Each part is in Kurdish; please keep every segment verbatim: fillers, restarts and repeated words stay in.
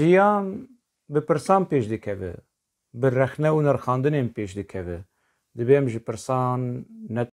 Jiyan bi pirsan pêş dikeve, bi rexne û nirxandinên pêş dikeve. Divê em ji pirsan ne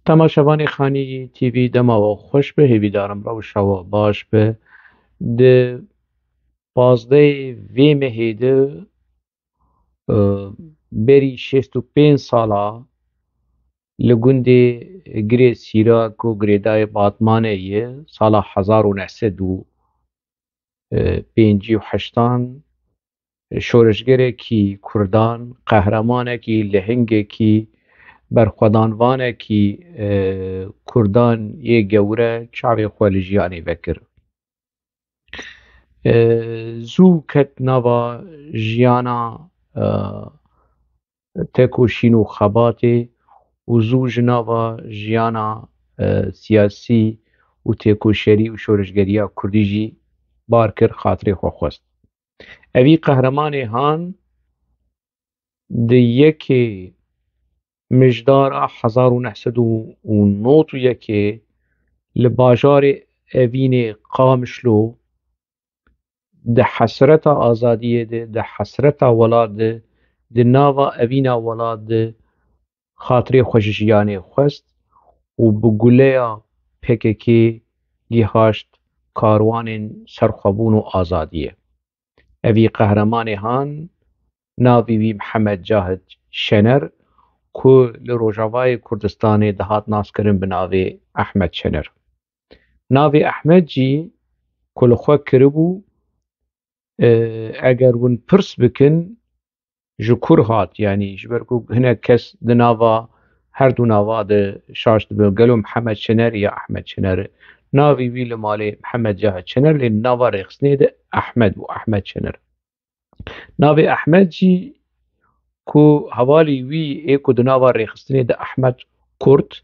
Temaşevanê Xanî T V, dema we xweş be, hêvîdarim rewşa we baş be. Di pazdehê vê mehê de, e, berî şêst û pênc sala li gundê Girê Sîra ku girêdayê Batmanê ye, sala hezar û neh sed û pêncî û heştan, şoreşgerekî kurdan, qehremanekî, lehingekî, berxwedanvanekî, e, kurdan yê gewre çavê xwe li jiyanê vekir. E, zû ket nava jiyana, e, tekoşîn û xebatê û zû ji nava jiyana, e, siyasî û têkoşerî û şoreşgeriya kurdî jî bar kir, xatirê xwe xwest. Evî qehremanê han di yekê Mijdara hezar û neh sed û nod û yekê li bajarê Evînê Qamişlo di hesreta azadiyê de, di hesreta welat de, di nava evîna welat de xatirê xwe ji jiyanê xwest û bi guleya P K K gihaşt karwanên serxwebûn û azadiyê. Evî qehremanê han, navê wî Mihemed Cahit Şener, ku li Rojavayê Kurdistanê dihat naskirin bi navê Ehmed Şener. Navê Ehmed jî ku li xwe kiribû, e, eger hûn pirs bikin, ji kur hat, yanî ji ber ku hinek kes di nava her du nava de şaş dibin, gelo Mihemed Şener ya Ehmed Şener? Navê wî li malê Mihemed Cahit Şener, lê nava rêxistinê de Ehmed bû, Ehmed Şener. Navê Ehmed jî ku hevalî wî ê ku di nava rêxistinê de Ehmed Kurt,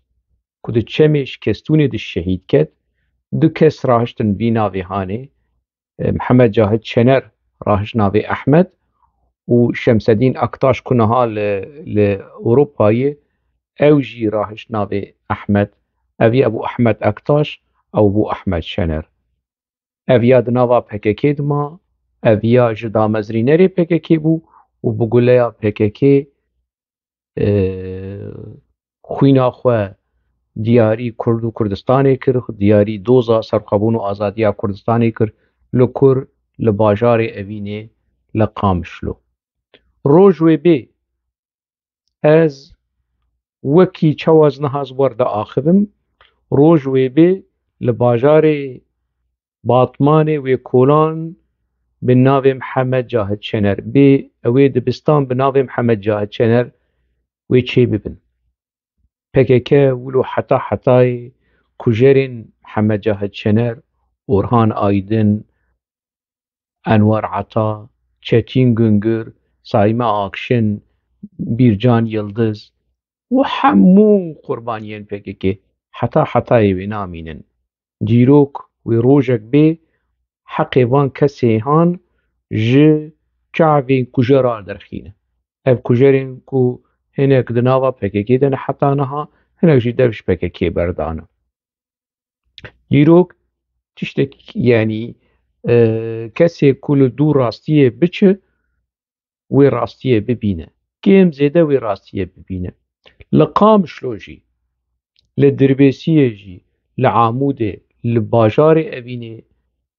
ku di Çemê Şikestûnê de şehîd ket, du kes rahiştin vî navê hanê, e, Mihemed Cahit Şener rahişt navê Ehmed û Şemsedîn Aktaş ku niha li, li Ewropayê, ew jî rahişt navê Ehmed. Evî Ebû Ehmed Aktaş, ew bû Ehmed Şener. Ev ya di nava P K K de ma, ev ya ji damezrînerê P K K bû û bi guleya P K K, e, xwîna xwe diyarî Kurd û Kurdistanê kir, diyarî doza serxwebûn û azadiya Kurdistanê kir, li kur, li bajarê Evînê, li Qamişlo. Roj wê bê, ez wekî çawa ez niha ez wer diaxivim, roj wê bê li bajarê Batmanê wê kolan bi navê Mihemed Cahit Şener bê, ew ê dibistan bi navê Mihemed Cahit Şener wê çê bibin. P K K wilo heta hetayê kujerên Mihemed Cahit Şener, Orhan Aydin, Enwer Ata, Çetin Güngör, Saime Akşin, Bircan Yildiz û hemû qurbaniyên P K K heta hetayê wê namînin. Dîrok wê rojek bê heqê van kesê han ji çavên kujera derxîne. Ev kujerên ku hinek di nava P K K de ne heta niha, hinek jî dev ji P K K berdane. Dîrok tiştek, yanî, e, kesê ku li dû rastiyê biçe, wê rastiyê bibîne. Kêm zêde wê rastiyê bibîne. Li Qamişlo jî, li Dirbêsiyê jî, li Amûdê, li bajarê Evînê,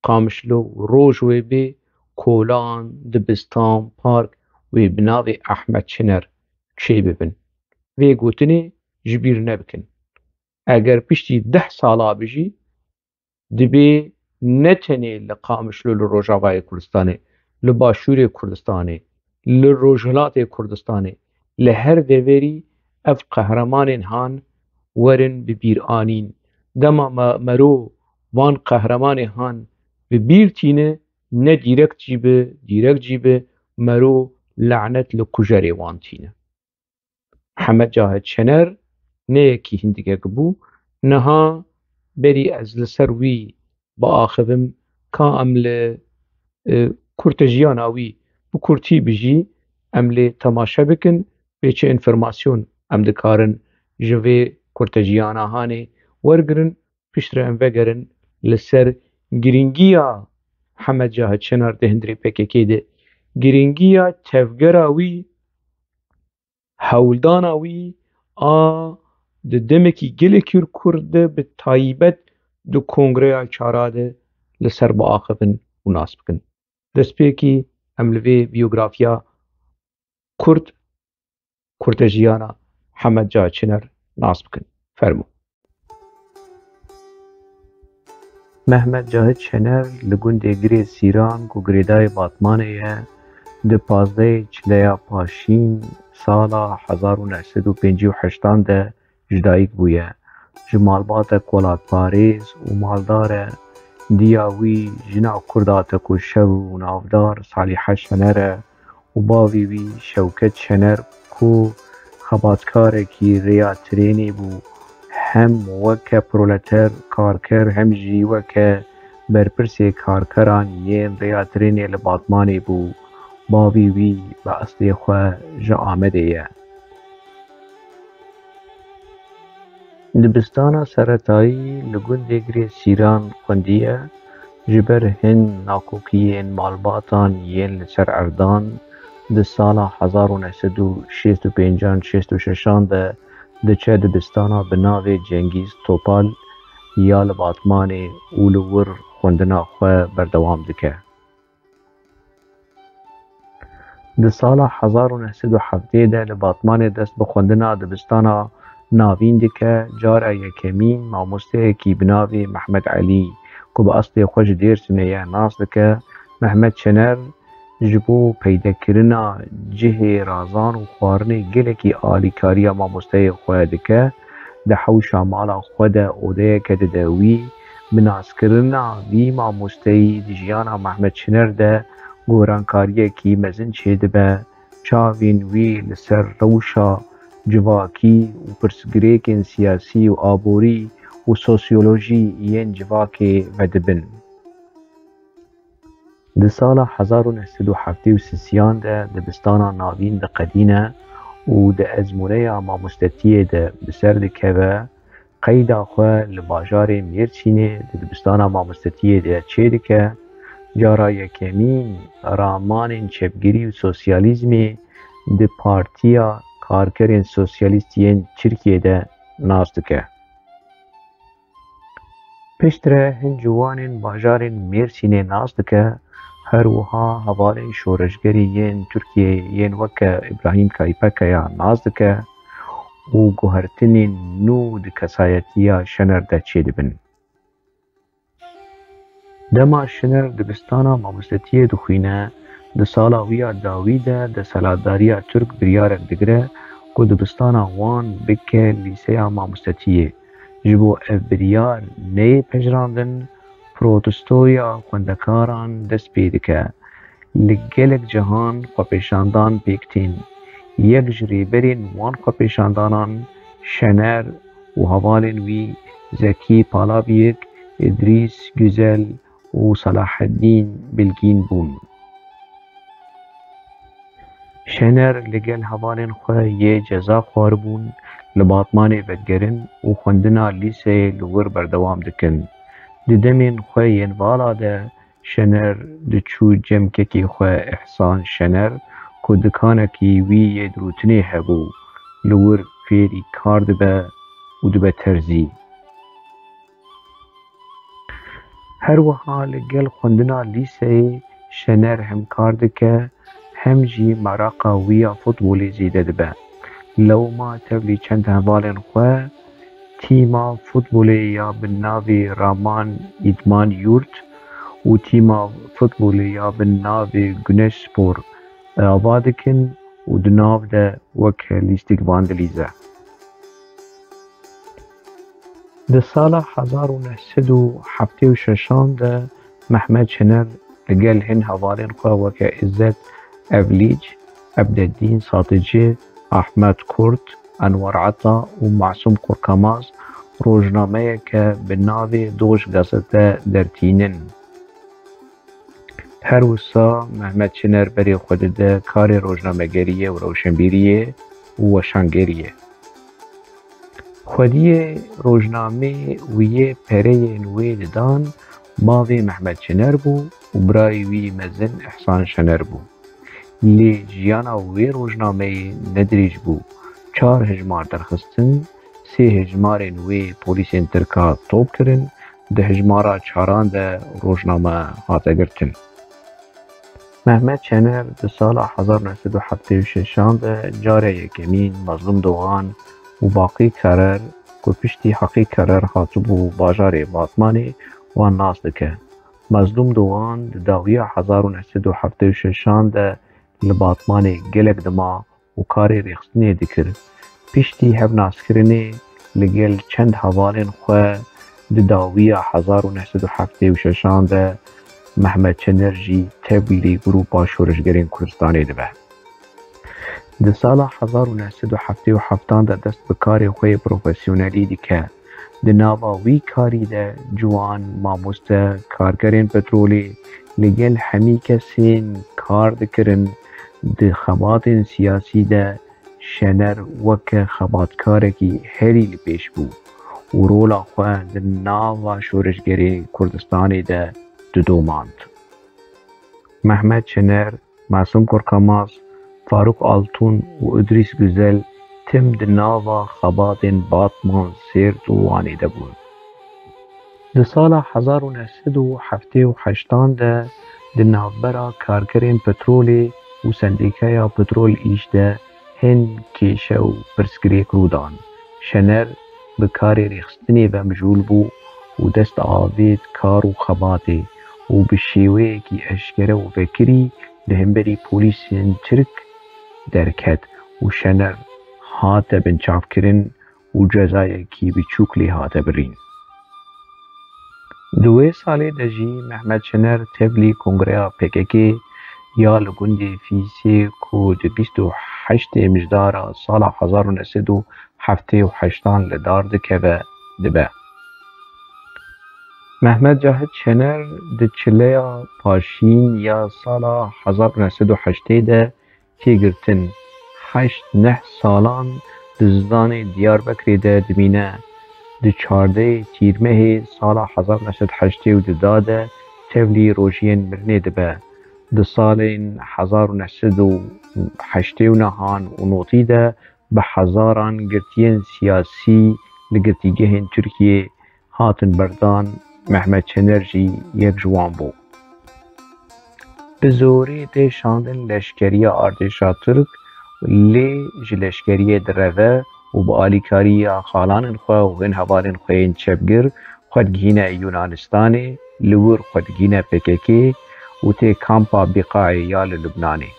Qamişlo, roj wê bê, kolan, dibistan, park wê bi navê Ehmed Çiner çê bibin. Vê gotinê ji bîr nebikin. Eger piştî deh sala bijî, dibê ne tenê li Qamişlo li Rojavayê Kurdistanê, li Başûrê Kurdistanê, li Rojhilatê Kurdistanê, li her deverî ev qehremanên han werin bi bîr anîn. Dema me mero van qehremanê han bi bîr tîne, ne dîrekt jî bi, dîrekt jî bi mero lanet li kujerê wan tîne. Hemed Cahit Şener ne yekî hindikek bû. Niha berî ez li ser wî biaxivim, ka em li, e, kurtejiyana wî bi kurtî bijî, em lê temaşe bikin, bê çi înformasyon em dikarin ji vê kurtejiyana hanê wergirin, piştre em vegerin li ser girîngiya Hemed Cahit Şener di hundirê P K K de, girîngiya tevgera wî, hewldana wî a di demekî gelekî kurt de, bi taybet di Kongreya Çara de li ser biaxivin û nas bikin. Destpêkî em li vê biyografiya kurt, kurtejiyana Hemed Cahit Şener nas bikin. Fermo. Mehmet Cahit Şener li gundê Girê Sîran ku girêdayê Batmanê ye, di pazdehê Çileya Paşîn sala hezar û neh sed û pêncî û heştan de ji dayik bûye. Ji malbatek welatparêz û maldar e. Diya wî jina Kurda tekoşev û navdar Salîhe Şener e û bavê wî Şewket Şener ku xebatkarekî rêya trênê bû, hem weke proleter karker hem jî weke berpirsê karkeran yên rêya trênê li Batmanê bû. Bavê wî bi eslê xwe ji Amedê ye. Dibistana seretayî li gundê Girê Sîran xwendiye, ji ber hin nakokiyên malbatan yên li ser erdan di sala hezar û neh sed û şêst û pêncan şêst û şeşan de diçe dibistana bi navê Cengîz Topal ya li Batmanê û li wir xwendina xwe berdewam dike. Di sala hezar û neh sed û heftê de li Batmanê dest bi xwendina dibistana navîn dike, cara yekemîn mamosteyekî bi navê Mehmet Elî, ku bi eslê xwe ji Dêrsimê ye, nas dike. Mehmet Şener ji bo peydekirina cihê razan û xwarinê gelekî alîkariya mamosteyê xwe dike. Di hewşa mala xwe de odeyeke dide wî. Bi naskirina vî mamosteyî di jiyana Mehmet Şener de gorankariyekî mezin çêdibe. Çavên wî li ser rewşa civakî û pirsgirêkên siyasî û aborî û sosyolojî yên civakê vedibin. Di sala hezar û neh sed û heftê û sisiyan de dibistana navîn diqedîne û di ezmûneya mamostetiyê de bi ser dikeve. Qeyda xwe li bajarê Mêrsînê di dibistana mamostetiyê de çêdike. Cara yekemîn ramanên çepgirî û sosyalîzmê di Partiya Karkerên Sosyalîst yên Tirkiyê de nas dike. Piştre hin ciwanên bajarên Mêrsînê nas dike, her wiha hevalên şoreşgerî yên Tirkiyeyê yên weke Îbrahîm Kaypekaya nas dike û guhertinên nû di kesayetiya Şener de çêdibin. Dema Şener dibistana mamostetiyê dixwîne, di sala wî ya dawî de desthilatdariya Tirk biryarek digire ku dibistana wan bike lîseya mamostetiyê. Ji bo ev biryar neyê pejirandin, protestoya xwendekaran dest pê dike. Li gelek cihan xwepêşandan pêk tên. Yek ji rêberên wan xwepêşandanan Şener û hevalên wî Zekî Palabiyik, Îdrîs Güzel û Selaheddîn Bilgîn bûn. Şener li gel hevalên xwe yê ceza xwaribûn li Batmanê vegerin û xwendina lîseyê li wir berdewam dikin. Di demên xwe yên vala de Şener diçû cem kekê xwe Îhsan Şener ku dikanekî wî yê dirûtinê hebû, li wir fêrî kar dibe û dibe terzî. Her wiha li gel xwendina lîseyê Şener hem kar dike, hem jî meraqa wî ya futbolê zêde dibe. Lewma tevlî çend hevalên xwe tîma futbolê ya bi navê Raman Îdman Yurt û tîma futbolê ya bi navê Güneş Spor ava dikin û di nav de weke lîstik vandalîze. Di sala hezar û neh sed û heftê û şeşan de Mehmet Şener li gel hin hevalên xwe weke Îzzet Evlîc, Ebdeddîn Satici, Ahmet Kurt, Enwer Ata û Masûm Korkamaz rojnameyeke bi navê Doj Gazete dertînin. Her wisa Mehmet Şener berê xwe dide karê rojnamegeriyê û rewşenbîriyê û weşangeriyê. Xwediyê rojnamê wî yê pereyên wê didan bavê Mehmet Şener bû û birayê wî mezin Îhsan Şener bû. Lê jiyana wê rojnameyê ne dirêj bû. Çar hejmar derxistin, sê hejmarên wê polîsên Tirka top kirin, di hejmara çaran de rojname hate girtin. Mehmet Şener di sala hezar neh sed û heftê û şeşan de cara yekemîn Mazlûm Dogan û Baqî Karer, ku piştî Heqî Karer hatibû bajarê Batmanê, wan nas dike. Mazlûm Dogan di dawiya hezar û neh sed û heftê û şeşan de li Batmanê gelek dima û karê rêxistinê dikir. Piştî hevnaskirinê li gel çend hevalên xwe di dawiya hezar û neh sed û heftê û şeşan de Mehmet Şener jî tevlî grûpa şoreşgerên Kurdistanê dibe. Di sala hezar û neh sed û heftê û heftan de dest bi karê xwe yê profesyonelî dike. Di nava wî karî de ciwan, mamoste, karkerên petrolê li gel hemî kesên kar dikirin, di xebatên siyasî de Şener weke xebatkarekî herî li pêş bû û rola xwe di nava şoreşgerê Kurdistanê de didomand. Mehmet Şener, Masûm Korkamaz, Farûk Altun û Idrîs Guzel tim di nava xebatên Batman, Sêrt û Wanê de bûn. Di sala hezar û neh sed û heftê û heştan de di navbera karkerên petrolê û sendîkaya Petrol Îş de hin kêşe û pirsgirêk rû dan. Şener bi karê rêxistinê ve mijûl bû û dest avêt kar û xebatê û bi şêweyekî eşkere û vekirî li hemberî polîsên Tirk derket û Şener hate binçavkirin û cezayekî biçûk lê hate birîn. Di wê salê de jî Mehmet Şener tevlî kongreya P K K ya li gundê Fîsê, ku di bîst û heştê mijdara sala hezar û neh sed û heftê û heştan li dar dikeve, dibe. Mehmet Cahit Şener di çileya Paşîn ya sala hezar û neh sed û heştê de tê girtin. Heşt neh salan di zidanê Diyarbekirê de dimîne. Di çardehê Tîrmehê sala hezar neh sed heştê û du de tevlî rojiyên mirinê dibe. Di salên hezar neh sed û heştê û nehan û notî de bi hezaran girtiyên siyasî li girtîgehên Tirkiyê hatin berdan, Mehmet Şener jî yek ji wan bû. Bi zorî tê şandin leşkeriya artêşa Tirk, lê ji leşkeriyê direve û bi alîkariya xalanên xwe û hin hevalên xwe yên çepgir xwe digihîne Yunanistanê, li wir xwe digihîne P K K û tê kampa Bîqayê ya li Lubnanê.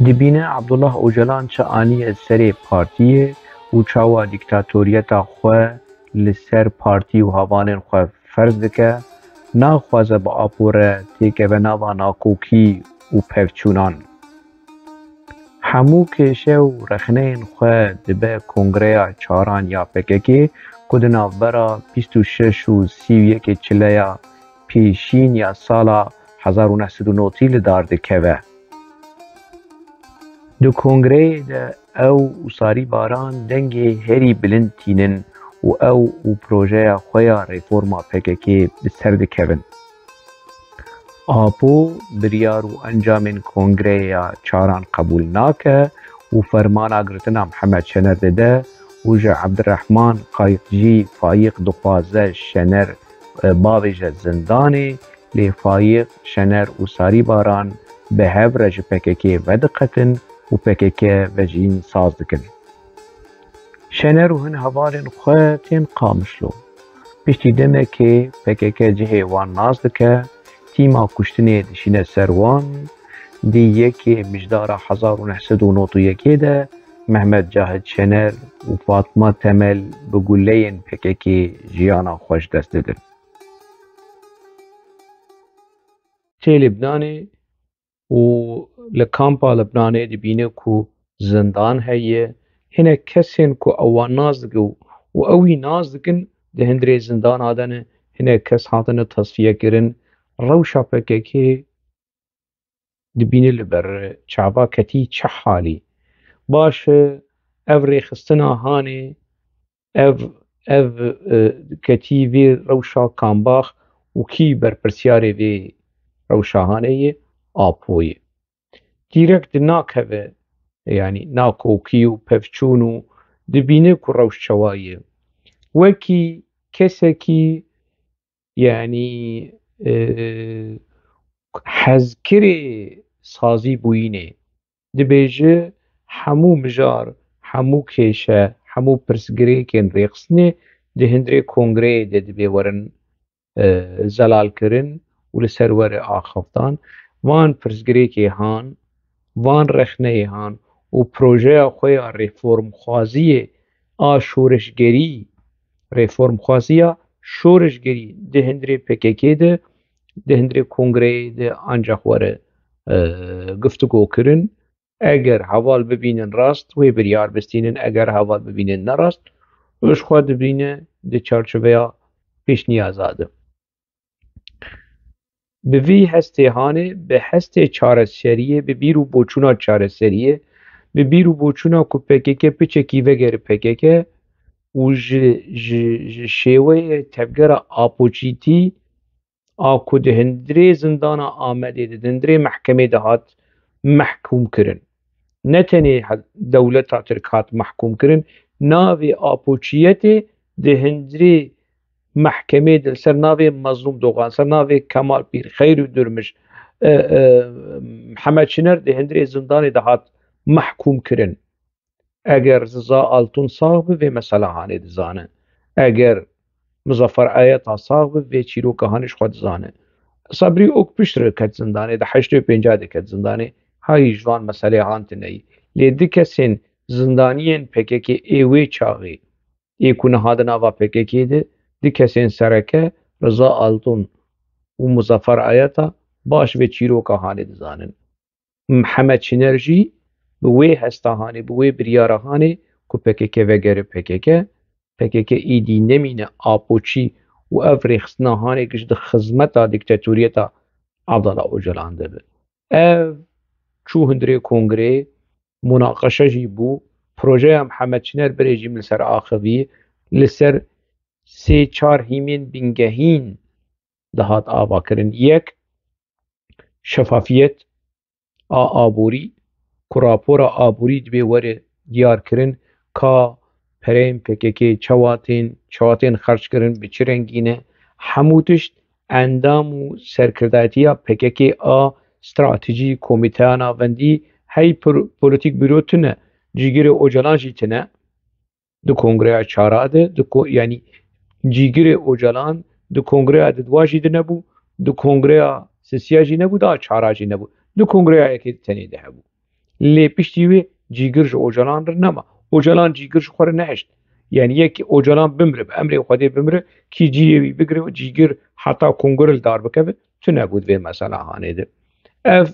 Dibîne Abdullah Ocalan çi aniye serê partiyê û çawa dîktatoriyeta xwe li ser partî û hevalên xwe ferz dike, naxwaze bi Apo re têkeve nava nakokî û pevçûnan. Hemû kêşe û rexneyên xwe dibe kongreya çaran ya P K K, ku di navbera bîst û şeş û sî û yekê çileya pêşîn ya sala hezar û neh sed û notî li dar dikeve. Di kongreyê de ew û Sarî Baran dengê herî bilind tînin û ew û projeya xwe ya reforma P K K bi ser dikevin. Apo biryar û encamên kongreyê ya çaran qebûl nake û fermana girtina Mihemed Şener dide û ji Ebdirehman Qayikcî Fayîq dixwaze Şener, e, bavêje zindanê, lê Fayîq, Şener û Sarî Baran bi hev re ji P K K vediqetin û P K K vejîn saz dikin. Şener û hin hevalên xwe tên Qamişlo. Piştî demekê P K K cihê wan nas dike, tîma kuştinê dişîne ser wan. Di yekê Mijdara hezar û neh sed û nod û yekê de Mehmet Cahit Şener û Fatma Temel bi guleyên P K K jiyana xwe ji dest didin. Tê Libnanê û li kampa Libnanê dibîne ku zindan heye. Hinek kesên ku ew wan nas dikin û ew wî nas dikin, di hundirê zindana de ne. Hinek kes hatine tesfiyekirin. Rewşa P K K dibîne li ber çava ketî çi halî. Baş e, ev rêxistina hanê, ev, ev, e, ketî vê rewşa kambax û kî berpirsiyarê vê rewşa hanê ye? Apo ye. Dîrekt dinakeve, yanî nakokî û pevçûn û dibîne ku rewş çawa ye. Wekî kesekî, yanî, e, hezkirê sazî bûyînê. Dibêje hemû mijar, hemû kêşe, hemû pirsgirêkên rêxistinê di hundirê kongreyê de dibê werin, e, zelalkirin û li ser were axiftan. Van pirsgirêkê han, van rexneyê han û projeya xwe ya reformxwaziyê a şoreşgerî, reformxwaziya şoreşgerî di hundirê P K K de, di hundirê kongreyê de ancax were, e, guftûgo kirin. Eger heval bibînin rast, wê biryar bistînin, eger heval bibînin ne rast, ji xwe dibîne di çarçoveya pêşniyaza de. Bi vî hestê hanê, bi hestê çareseriyê, bi bîr û boçûna çareseriyê, bi bîr û boçûna ku P K K piçekî vegere P K K û ji, ji, ji şêweyê tevgera Apoçîtî a ku di hundirê zindana Amedê de, di hundirê mehkemê de hat mehkûm kirin. Ne tenê he-, dewleta Tirk hat mehkûm kirin, navê Apoçiyetê di hundirê mehkemê de li ser navê Mezlûm Dogan, ser navê Kemal Pîr, Xeyr û Durmiş, e, e, Mihemed Şiner di hundirê zindanê de hat mehkûm kirin. Eger Riza Altun sax bi, vê mesela hanê dizane. Eger Muzaffer Ayeta sax bi, vê çîroka hanê ji xwe dizane. Sabrî Okpişt re ket zindanê, di heştê û pênca de ket zindanê, hayî ji van meselê han tune yî. Lê di kesên zindaniyên P K K ê wê çaxê, ê ku niha di nava P K K de, di kesên sereke Riza Altun û Muzaffer Ayeta baş vê çîroka hanê dizanin. Mihemed Şiner jî bi wê hesta hanê, bi wê biryara hanê ku P K K vegere P K K, P K K êdî nemîne Apoçî û ev rêxistina hanê giş di xizmeta dîktatoriyeta Abdullah Ocalan de be. Ev çû hundirê kongreyê, munaqeşe jî bû. Projeya Mihemed Şiner berê jî min li ser axivî, li ser sê çar hîmên bingehîn dihat avakirin. Yek, şefafiyet a aborî, ku rapora aborî dibê were diyar kirin, ka pereyên P K K çawa tên, çawa tên xerc kirin, bi çi rengî ne, hemû tişt endam û serkirdatiya P K K a stratejî, komîteya navendî, hey pir-, polîtîk bîro tune, cîgirê Ocalan jî tune. Di kongreya çara de, di ko-, yanî cîgirê Ocalan di kongreya di dua jî di nebû, di kongreya sisiya jî nebû, daha çara jî nebû. Di kongreya yekê di tenê de hebû. Lê piştî wê cîgir ji Ocalan re nema. Ocalan cîgir ji xwe re nehişt. Yanî yek Ocalan bimire, bi emrê Xwedê bimire, kî cihê wî bigire, cîgir heta kongre li dar bikeve, tune bû di vê mesela hanê de. Ev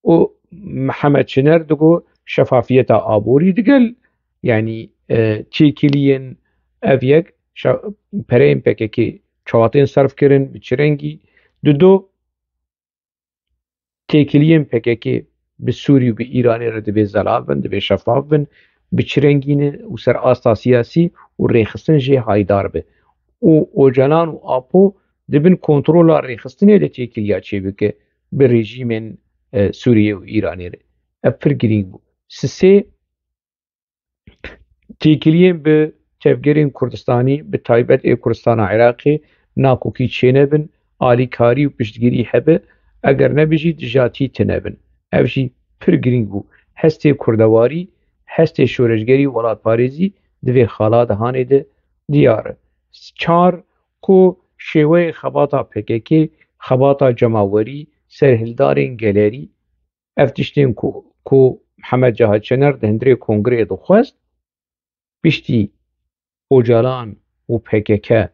û Mihemed Şiner digo şefafiyeta aborî digel, yanî, e, têkiliyên ev yek, şe-, pereyên P K K çawa tên serf kirin, bi çi rengî, dido têkiliyên P K K bi Sûrî û bi Îranê re divê zelal bin, divê şefaf bin, bi çi rengî ne û ser asta siyasî û rêxistin jê haydar be. Û Ocalan û Apo di bin kontrola rêxistinê de têkiliya çêbike bi rejîmên, e, Sûriyê û Îranê re. Ev pir girîng bû. Sisê, têkiliyên bi tevgerên Kurdistanî, bi taybet ê Kurdistana Iraqê, nakokî çênebin, alîkarî û piştgirî hebe, eger nebe jî dijatî tune bin. Ev jî pir girîng bû. Hestê kurdewarî, hestê şoreşgerî û welatparêzî di vê xala de hanê de diyar e. Çar, ku şêweyê xebata P K K, xebata cemawerî, serhildarên gelerî, ev tiştên ku, ku Mihemed Cahit Şener di hundirê kongreyê dixwest, piştî Ocalan û P K K,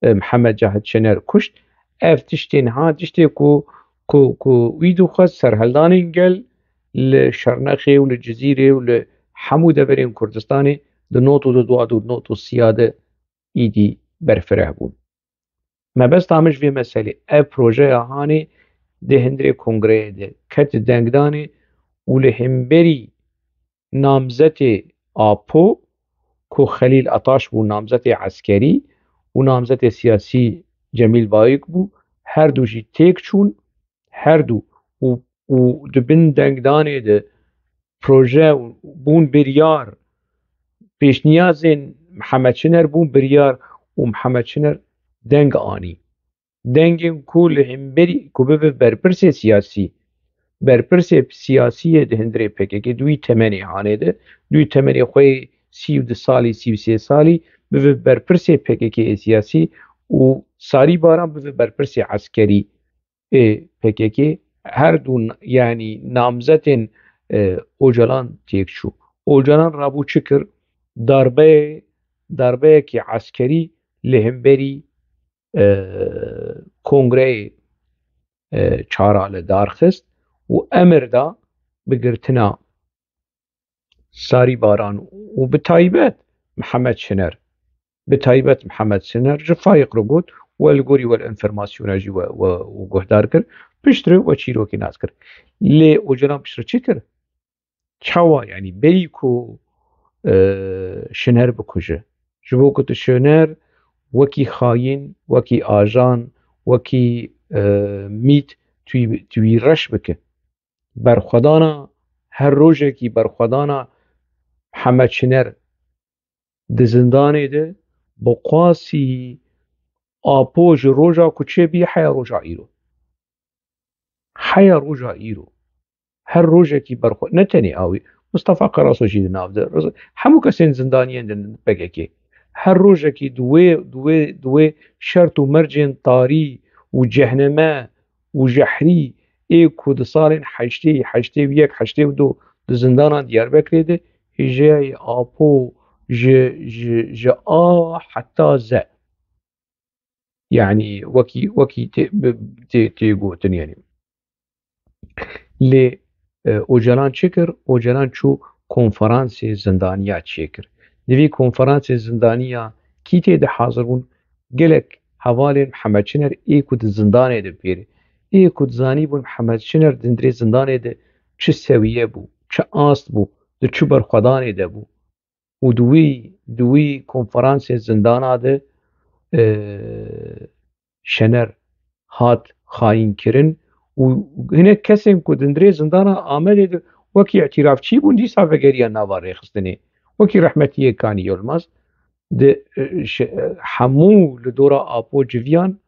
e, Mihemed Cahit Şener kuşt. Ev tiştên ha, tiştê ku, ku, ku wî dixwest serhildanên gel li Şernexê û li Cizîrê û li hemû deverên Kurdistanê di not û di dua û not û siya de îdî berfireh bûn. Mebesta min ji vê meselê, ev projeya hanê di hundirê kongreyê de ket dengdanê û li hemberî namzetê Apo ku Xelîl Ataş bû, namzetê eskerî, û namzetê siyasî Cemîl Bayik bû, her du jî têk çûn, her du û, û di bin dengdanê de proje bûn biryar, pêşniyazên Mihemed Şiner bûn biryar û Mihemed Şiner deng anî. Dengên ku li hemberî ku bibe berpirsê siyasî, berpirsê siyasî yê di hundirê P K K, di wî temenê hanê de, di wî temenê xwe yê sî û du salî, sî û sê salî, bibe berpirsê P K K yê siyasî û Sarî Baran bibe berpirsê eskerî ê P K K, her du n-, yanî namzetên, e, Ocalan têk çû. Ocalan rabû çi kir? Darbeyê, darbeyekî eskerî li hemberî, e, kongreyê, e, çara li dar xist û emir da bi girtina Sarî Baran û bi taybet Mihemed Şiner, bi taybet Mihemed Şiner ji Fayîq re got, we li gorî we li enformasyona jî we, we, we guhdar kir, piştre we çîrokê nas kir. Lê Ocalan piştre çi kir? Çawa, yanî berî ku, e, Şiner bikuje? Ji bo ku tu Şiner wekî xayîn, wekî ajan, wekî, e, mît, tu, tu wî reş bike. Berxwedana, her rojekî berxwedana Mihemed Şiner di zindanê de bi qasî Apo ji roja ku çêbî heya roja îro. Heya roja îro. Her rojekî berxwe-, ne tenê awî, Mustafa Karaso jî di nav de, Rıza-, hemû kesên zindaniyên din P K K. Her rojekî di wê, di wê, di wê şert û mercên tarî û cehneme û jehrî ê ku di salên heştê, heştê û yek, heştê û du di zindana Diyarbekirê de hêjeyê Apo ji, ji, ji A heta Z. Yanî wekî, wekî tê, bi, tê, tê gotin, yanî. Lê, e, Ocalan çi kir? Ocalan çû konferansê zindaniya çêkir. Di vî konferansê zindaniya kî tê de hazir bûn? Gelek hevalên Mihemed Şiner ê ku di zindanê de pêre. Ê ku dizanîbûn Mihemed Şiner di hundirê zindanê de çi sewiye bû, çi ast bû, di çi berxwedanê de bû. Û di wî, di wî konferansê zindana de, e, Şener hat xayîn kirin û hinek kesên ku di hundirê zindana Amedê de wekî îtîrafçî bûn, dîsa vegeriyan nava rêxistinê. Wekî rehmetiyê Kanî Yilmaz di, e, şe-, hemû li dora Apo civiyan,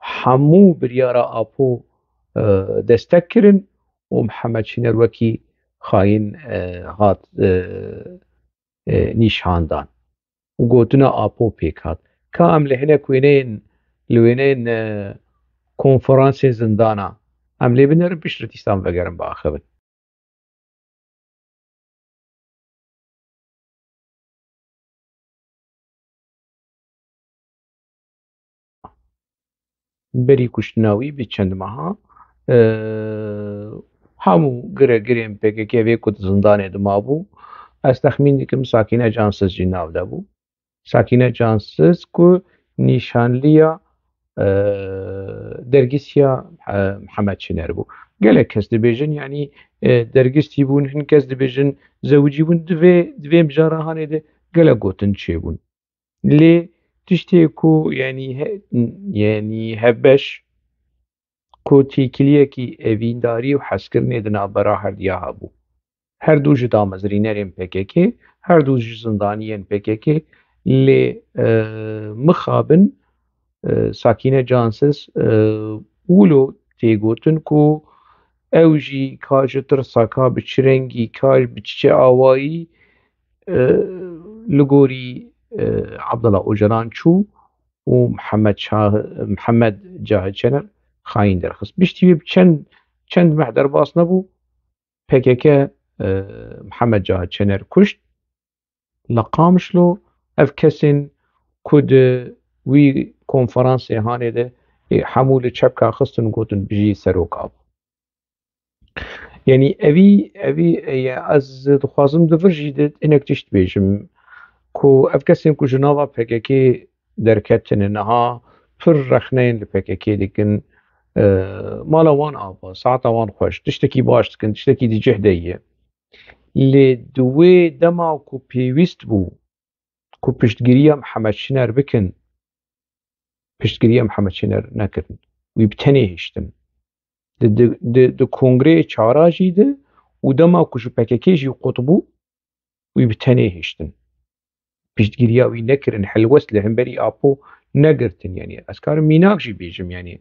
hemû biryara Apo, e, destek kirin û Mihemed Şiner wekî xayîn, e, hat, e, e, nîşandan û gotina Apo pêk hat. Ka em li hinek wêneyên, li wêneyên, e, konferansê zindana em lê binerin, piştre dîsan vegerin biaxivin. Berî kuştina wî bi çend meha, e, hemû giregirên P K K vê ku di zindanê de mabû, ez texmîn dikim Sakîne Cansiz jî nav de bû. Sakîne Cansiz ku nîşanliya, e, dergîsiya, e, Mihemed Şiner bû. Gelek kes dibêjin, yanî, e, dergîstî bûn, hin kes dibêjin zewicî bûn, di vê, di vê mijara hanê de gelek gotin çêbûn. Lê tiştê ku, yanî he-, yanî hevbeş ku têkiliyekî evîndarî û hezkirinê di navbera herdiya hebû. Her du ji damezrînerên P K K, her du ji zindaniyên P K K, lê, e, mixabin, e, Sakîne Cansiz, e, wilo tê gotin ku ew jî ka ji tirsa ka bi çi rengî, ka bi çi awayî, e, li gorî, e, Abdullah Ocalan çû, û Mihemed Şah, Mihemed Cahit Şener xayîn derxist. Piştî wê bi çend, çend meh derbas nebû, P K K, e, Mihemed Cahit Şener kuşt. Li Qamişlo ev kesên ku di wî konferansê hanê de, e, hemû li çepka xistin û gotin, "Bijî Serok Abo." Yanî evî, evî, e, ez dixwazim di vir jî de hinek tişt bêjim, ku ev kesên ku ji nava P K K derketine niha, pir rexneyên li P K K dikin, e, mala wan ava, saeta wan xweş, tiştekî baş dikin, tiştekî di cih de ye. Lê di wê dema ku pêwîst bû ku piştgiriya Mihemed Şiner bikin, piştgiriya Mihemed Şiner nekirin. Wî bi tenê hiştin. Di, di, di, di kongreyê çara jî de û dema ku ji P K K jî qut bû, wî bi tenê hiştin. Piştgiriya wî nekirin, helwest li hemberî Apo negirtin. Yanî ez karim mînak jî bêjim, yanî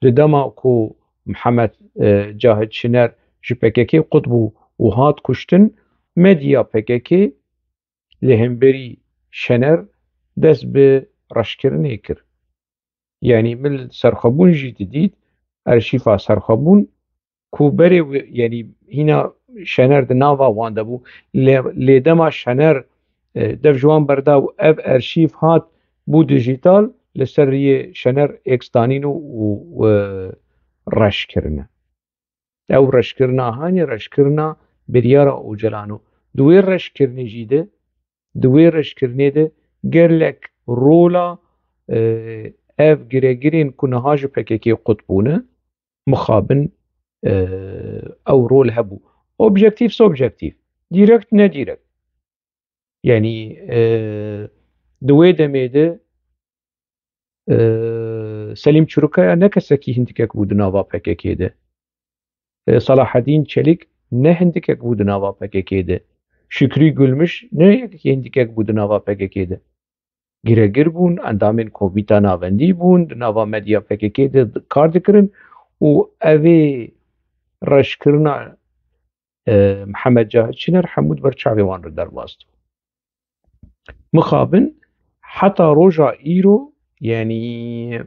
di dema ku Mihemed, e, Cahit Şiner ji P K K qut bû û hat kuştin, medya P K K li hemberî Şener dest bi reşkirinê kir. Yanî min li serxwebûn jî didît, arşîfa serxwebûn, ku berê wi-, yanî hîna Şener di nava wan de bû. Lê, lê dema Şener, e, dev ji wan berda û ev arşîv hat bû dijîtal, li ser riyê Şener êks danîn û, û, e, reş kirine. Ew reşkirina hanî reşkirina biryara Ocalan û di wê reşkirinê jî de, di wê reşkirinê de gelek rola, e, ev giregirên ku niha ji P K K qut bûne, mixabin, e, ew rol hebû. Objektîf, subjektîf, direkt, nedirekt. Yanî, e, di wê demê de, e, Selîm Çurukaya ne kesekî hindikek bû di nava P K K de. E, Salahedîn Çelîk ne hindikek bû di nava P K K de. Şükrî Gulmiş ne yekekî hindikek bû di nava P K K de. Giregir bûn, endamên komîta navendî bûn, di nava medya P K K de kar dikirin û evê reşkirina, e, Mihemed Cahit Şiner hemû di ber çavê wan re derbas dibû. Mixabin heta roja îro, yanî,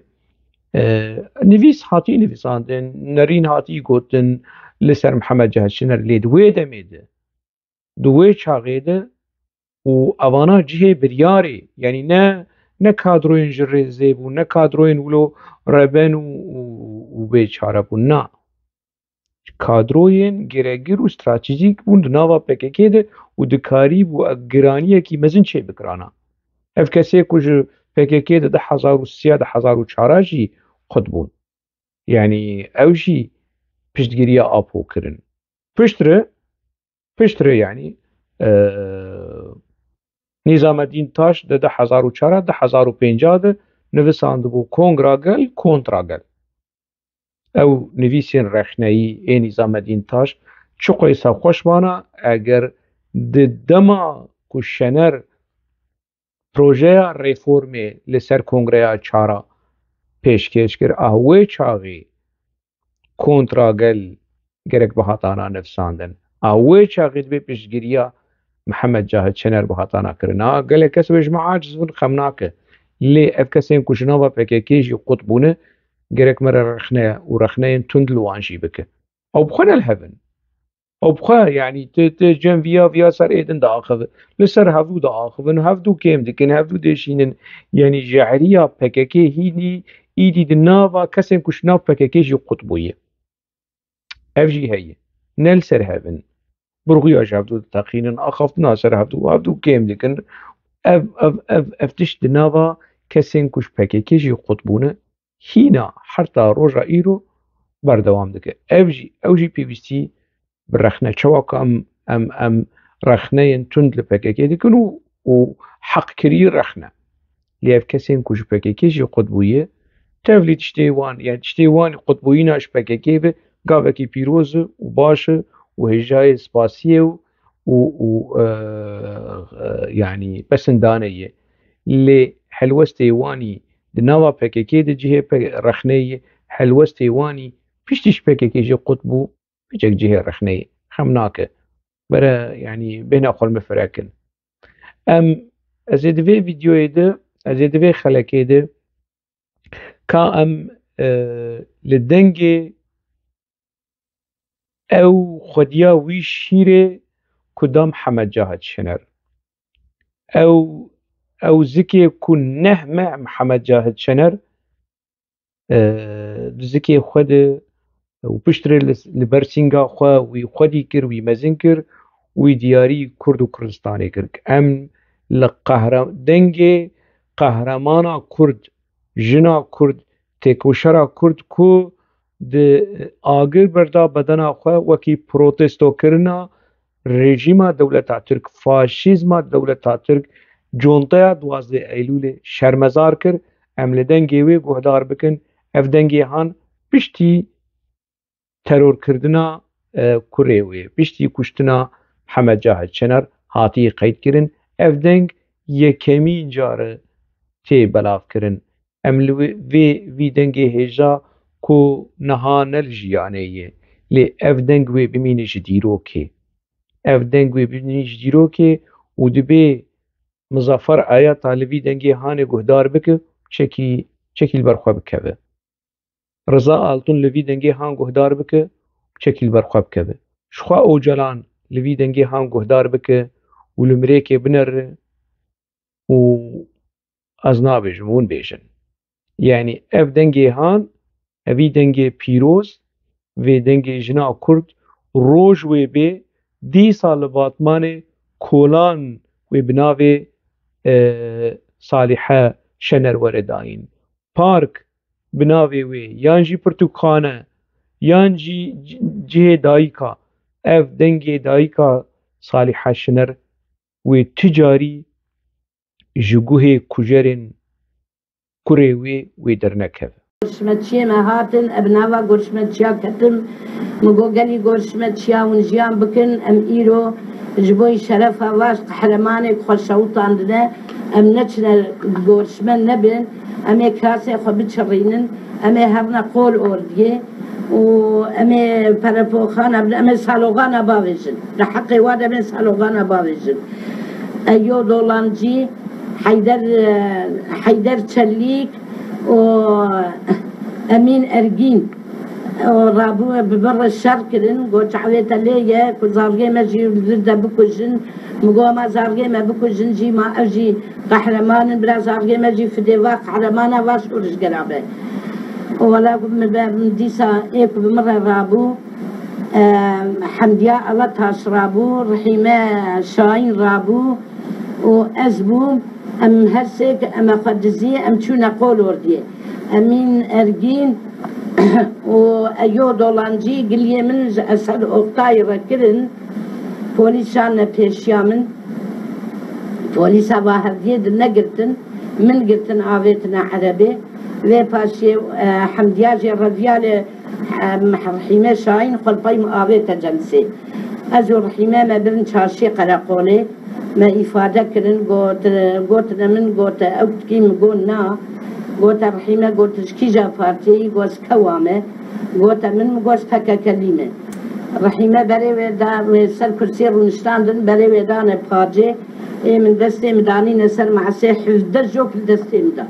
e, nivîs hatî nivîsandin, nerîn hatî gotin li ser Mihemed Cahit Şiner, lê di wê demê de, di wê çaxê de û evana cihê biryarê, yanî ne, ne kadroyên ji rêzê bûn, ne kadroyên wilo reben û, û, û bêçare bûn, na. Kadroyên giregir û stratejîk bûn di nava P K K de û dikarîbû ev giraniyekî mezin çêbikirana. Ev kesê ku ji P K K de di hezar û sê, di hezar û çar jî qut bûn. Yanî ew jî piştgiriya Apo kirin. Piştre, piştre yanî, e, Nîzamedîn Taş di du hezar û çar, du hezar û pênc de nivisandibû Kongra Gel, Kontra Gel. Ew nivîsên rexneyî ê Nîzamedîn Taş çiqo xweş bana, eger di dema ku Şener projeya reformê li ser Kongreya Çara pêşkêş kir, a wê çaxê Kontra Gel gerek bihatana nivsandin. A wê çaxê dibê piştgiriya Mihemed Cahit Şener bihatana kirin. A gelek kes wê ji me aciz bin, xem nake. Lê ev kesên ku ji nava P K K jî qut bûne, gerek me re rexne û rexneyên tund li wan jî bike. Ew bi xwe ne li hev in. Ew bi xwe, yanî tu, tu cem viya, viya ser êdin diaxive. Li ser hevdû diaxivin, hevdû kêm dikin, hevdû dêşînin. Yanî jehriya P K K hînî, îdî di nava kesên ku ji nav P K K jî qut bûye. Ev jî heye. Ne li ser hev in. Burxuya ji hevdû diteqînin, axaftina ser hevdû, hevdû kêm dikin. Ev, ev, ev, ev tişt di nava kesên ku ji P K K jî qut bûne, hîna heta roja îro berdewam dike. Ev jî, ew jî pêwîstî bi rexne. Çawa ku em, em, em rexneyên tund li P K K dikin û, û heqkirî rexne. Lê ev kesên ku ji P K K jî qut bûye, tevlî tiştê wan, yani tiştê wan qutbûyîna ji P K K ve gavekî pîroz e û baş e û hêjayê spasiyê û, û, û, e, e, yani pesindane ye. Lê helwestê wanî di nava P K K de cihê pe-, rexneyê ye, helwestê wanî piştî ji P K K jî qut bû, piçek cihê rexneyê. Xem nake. Bere, yani bêhna xwe li min firekin. Em, ez ê di vê vîdeoyê de, ez ê di vê xelekê de Ka em, e, li dengê ew xwediya wî şîrê ku da Mihemed Cahit Şener. Ew, ew zikê ku neh meh Mihemed Cahit Şener, e, di zikê xwe de û piştre li, li ber sînga xwe wî xwedî kir, wî mezin kir, wî diyarî Kurd û Kurdistanê kir. Em li qehre-, dengê qehremana Kurd, jina Kurd, têkoşera Kurd ku di agir berda bedena xwe wekî protestokirina rejîma dewleta Tirk, faşîzma dewleta Tirk, conteya duwazdeh Eylûlê şermezar kir, em li dengê wê guhdar bikin. Ev dengê han piştî terorkirina, e, kurê wê, piştî kuştina Hemed Cahit Şener hatiye qeydkirin. Ev deng yekemîn car e tê belavkirin. Em li wê, vê, vî dengê hêja ku niha ne li jiyanê ye, lê ev deng wê bimîne ji dîrokê. Ev deng wê bimîne ji dîrokê û dibê Muzaffer Ayata li vî dengê hanê guhdar bike, çekî, çekî li ber xwe bikeve. Riza Altun li vî dengê han guhdar bike, çekî li ber xwe bikeve. Jixwe Ocalan li vî dengê han guhdar bike û li mirêkê binere û ez nabêjim, hûn bêjin. Yanî ev dengê han, evî dengê pîroz, vê dengê jina Kurd, roj wê bê, dîsa li Batmanê kolan wê bi navê, e, Salîhe Şener were dayîn. Park bi navê wê, yan jî pirtûkxane, yan jî c-, cihê dayika, ev dengê dayika Salîhe Şener wê tu carî ji guhê kujerên kurê wê, wê dernekeve. Gorşmeçiyê me hatin, ev nava gorşmeçiya ketim. Min got, gelî gorşmeçiya hûn jiyan bikin, em îro ji bo şerefa vaş qehremanê ku xwe şewitandine, em neçine gorşme nebin, em ê kasê xwe biçirînin, em ê herine qol ordiyê û em ê perepoxana bin, em ê saloxana bavêjin. Li heqê wan em ê saloxana bavêjin. Eyo Dolancî, Heyder, e, Heyder Çelîk û Emîn Ergîn. Û rabû bi min re şer kirin, got, çavê te lê ye, ku zargê me jî li vir de bikujin. Min got, ma zargê me bikujin jî, ma ev jî qehreman in, bira zargê me jî fidê va qehreman e, va şorişgera be. Û wela ku min be, min dîsa ê ku bi min re rabû, e, Hemdiya Alataş rabû, Rehîme Şahin rabû û ez bûm. Em her sêk em ê xwe dizî, em çûne qol ordiyê. Emîn Ergîn û Eyo Dolancî giliyê min ji Esed Oktayî re kirin. Polîs şanine pêşiya min. Polîsa va hevdiyê di negirtin, min girtin avêtine erebê. Vê paşê, e, Hemdiya jê reviya lê, e, Rehîme Şahin xwe li pey min avête celsê. Ez û Rehîme me birin çarşiyê qereqolê. Me îfade kirin, got, gotine min, gote, ew dikî, min got, na. Gote, Rehîme, got, ji kîja partiyê yî? Got, kewa me. Gote, min, min got, P K K lî me. Rehîme berê wê da, wê ser kursiyê rûniştandin, berê wê dane pacê. Ê min destê min danîne ser measê, hevdeh jop li destê min da.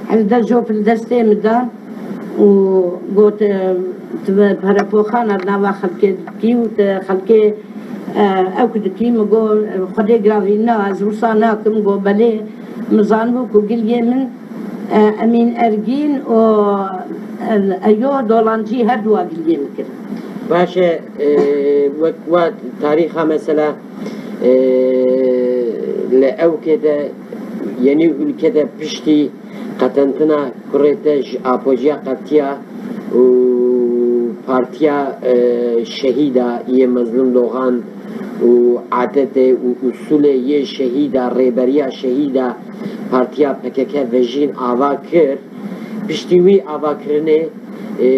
Hevdeh jop li destê min da. û got, e, tu bi perepoxana nava xelkê dikî û tu xelkê, e, ew ku dikî, min got, Xwedê giravî na, ez wisa nakim, got, belê, min zanibû ku giliyê min, e, Emîn Ergîn û, e, Eyo Dolancî her duwa giliyê min kir. Baş e, e, wek wa tarîxa mesela, e, li ewkê de, yenî ülke de piştî qetentina kurê te ji Apojiya qetiya û partiya, e, şehîda yê Mezlûm Dogan û adetê û usulê yê şehîda, rêberiya şehîda partiya P K K vejîn ava kir. Piştî wî avakirinê, e,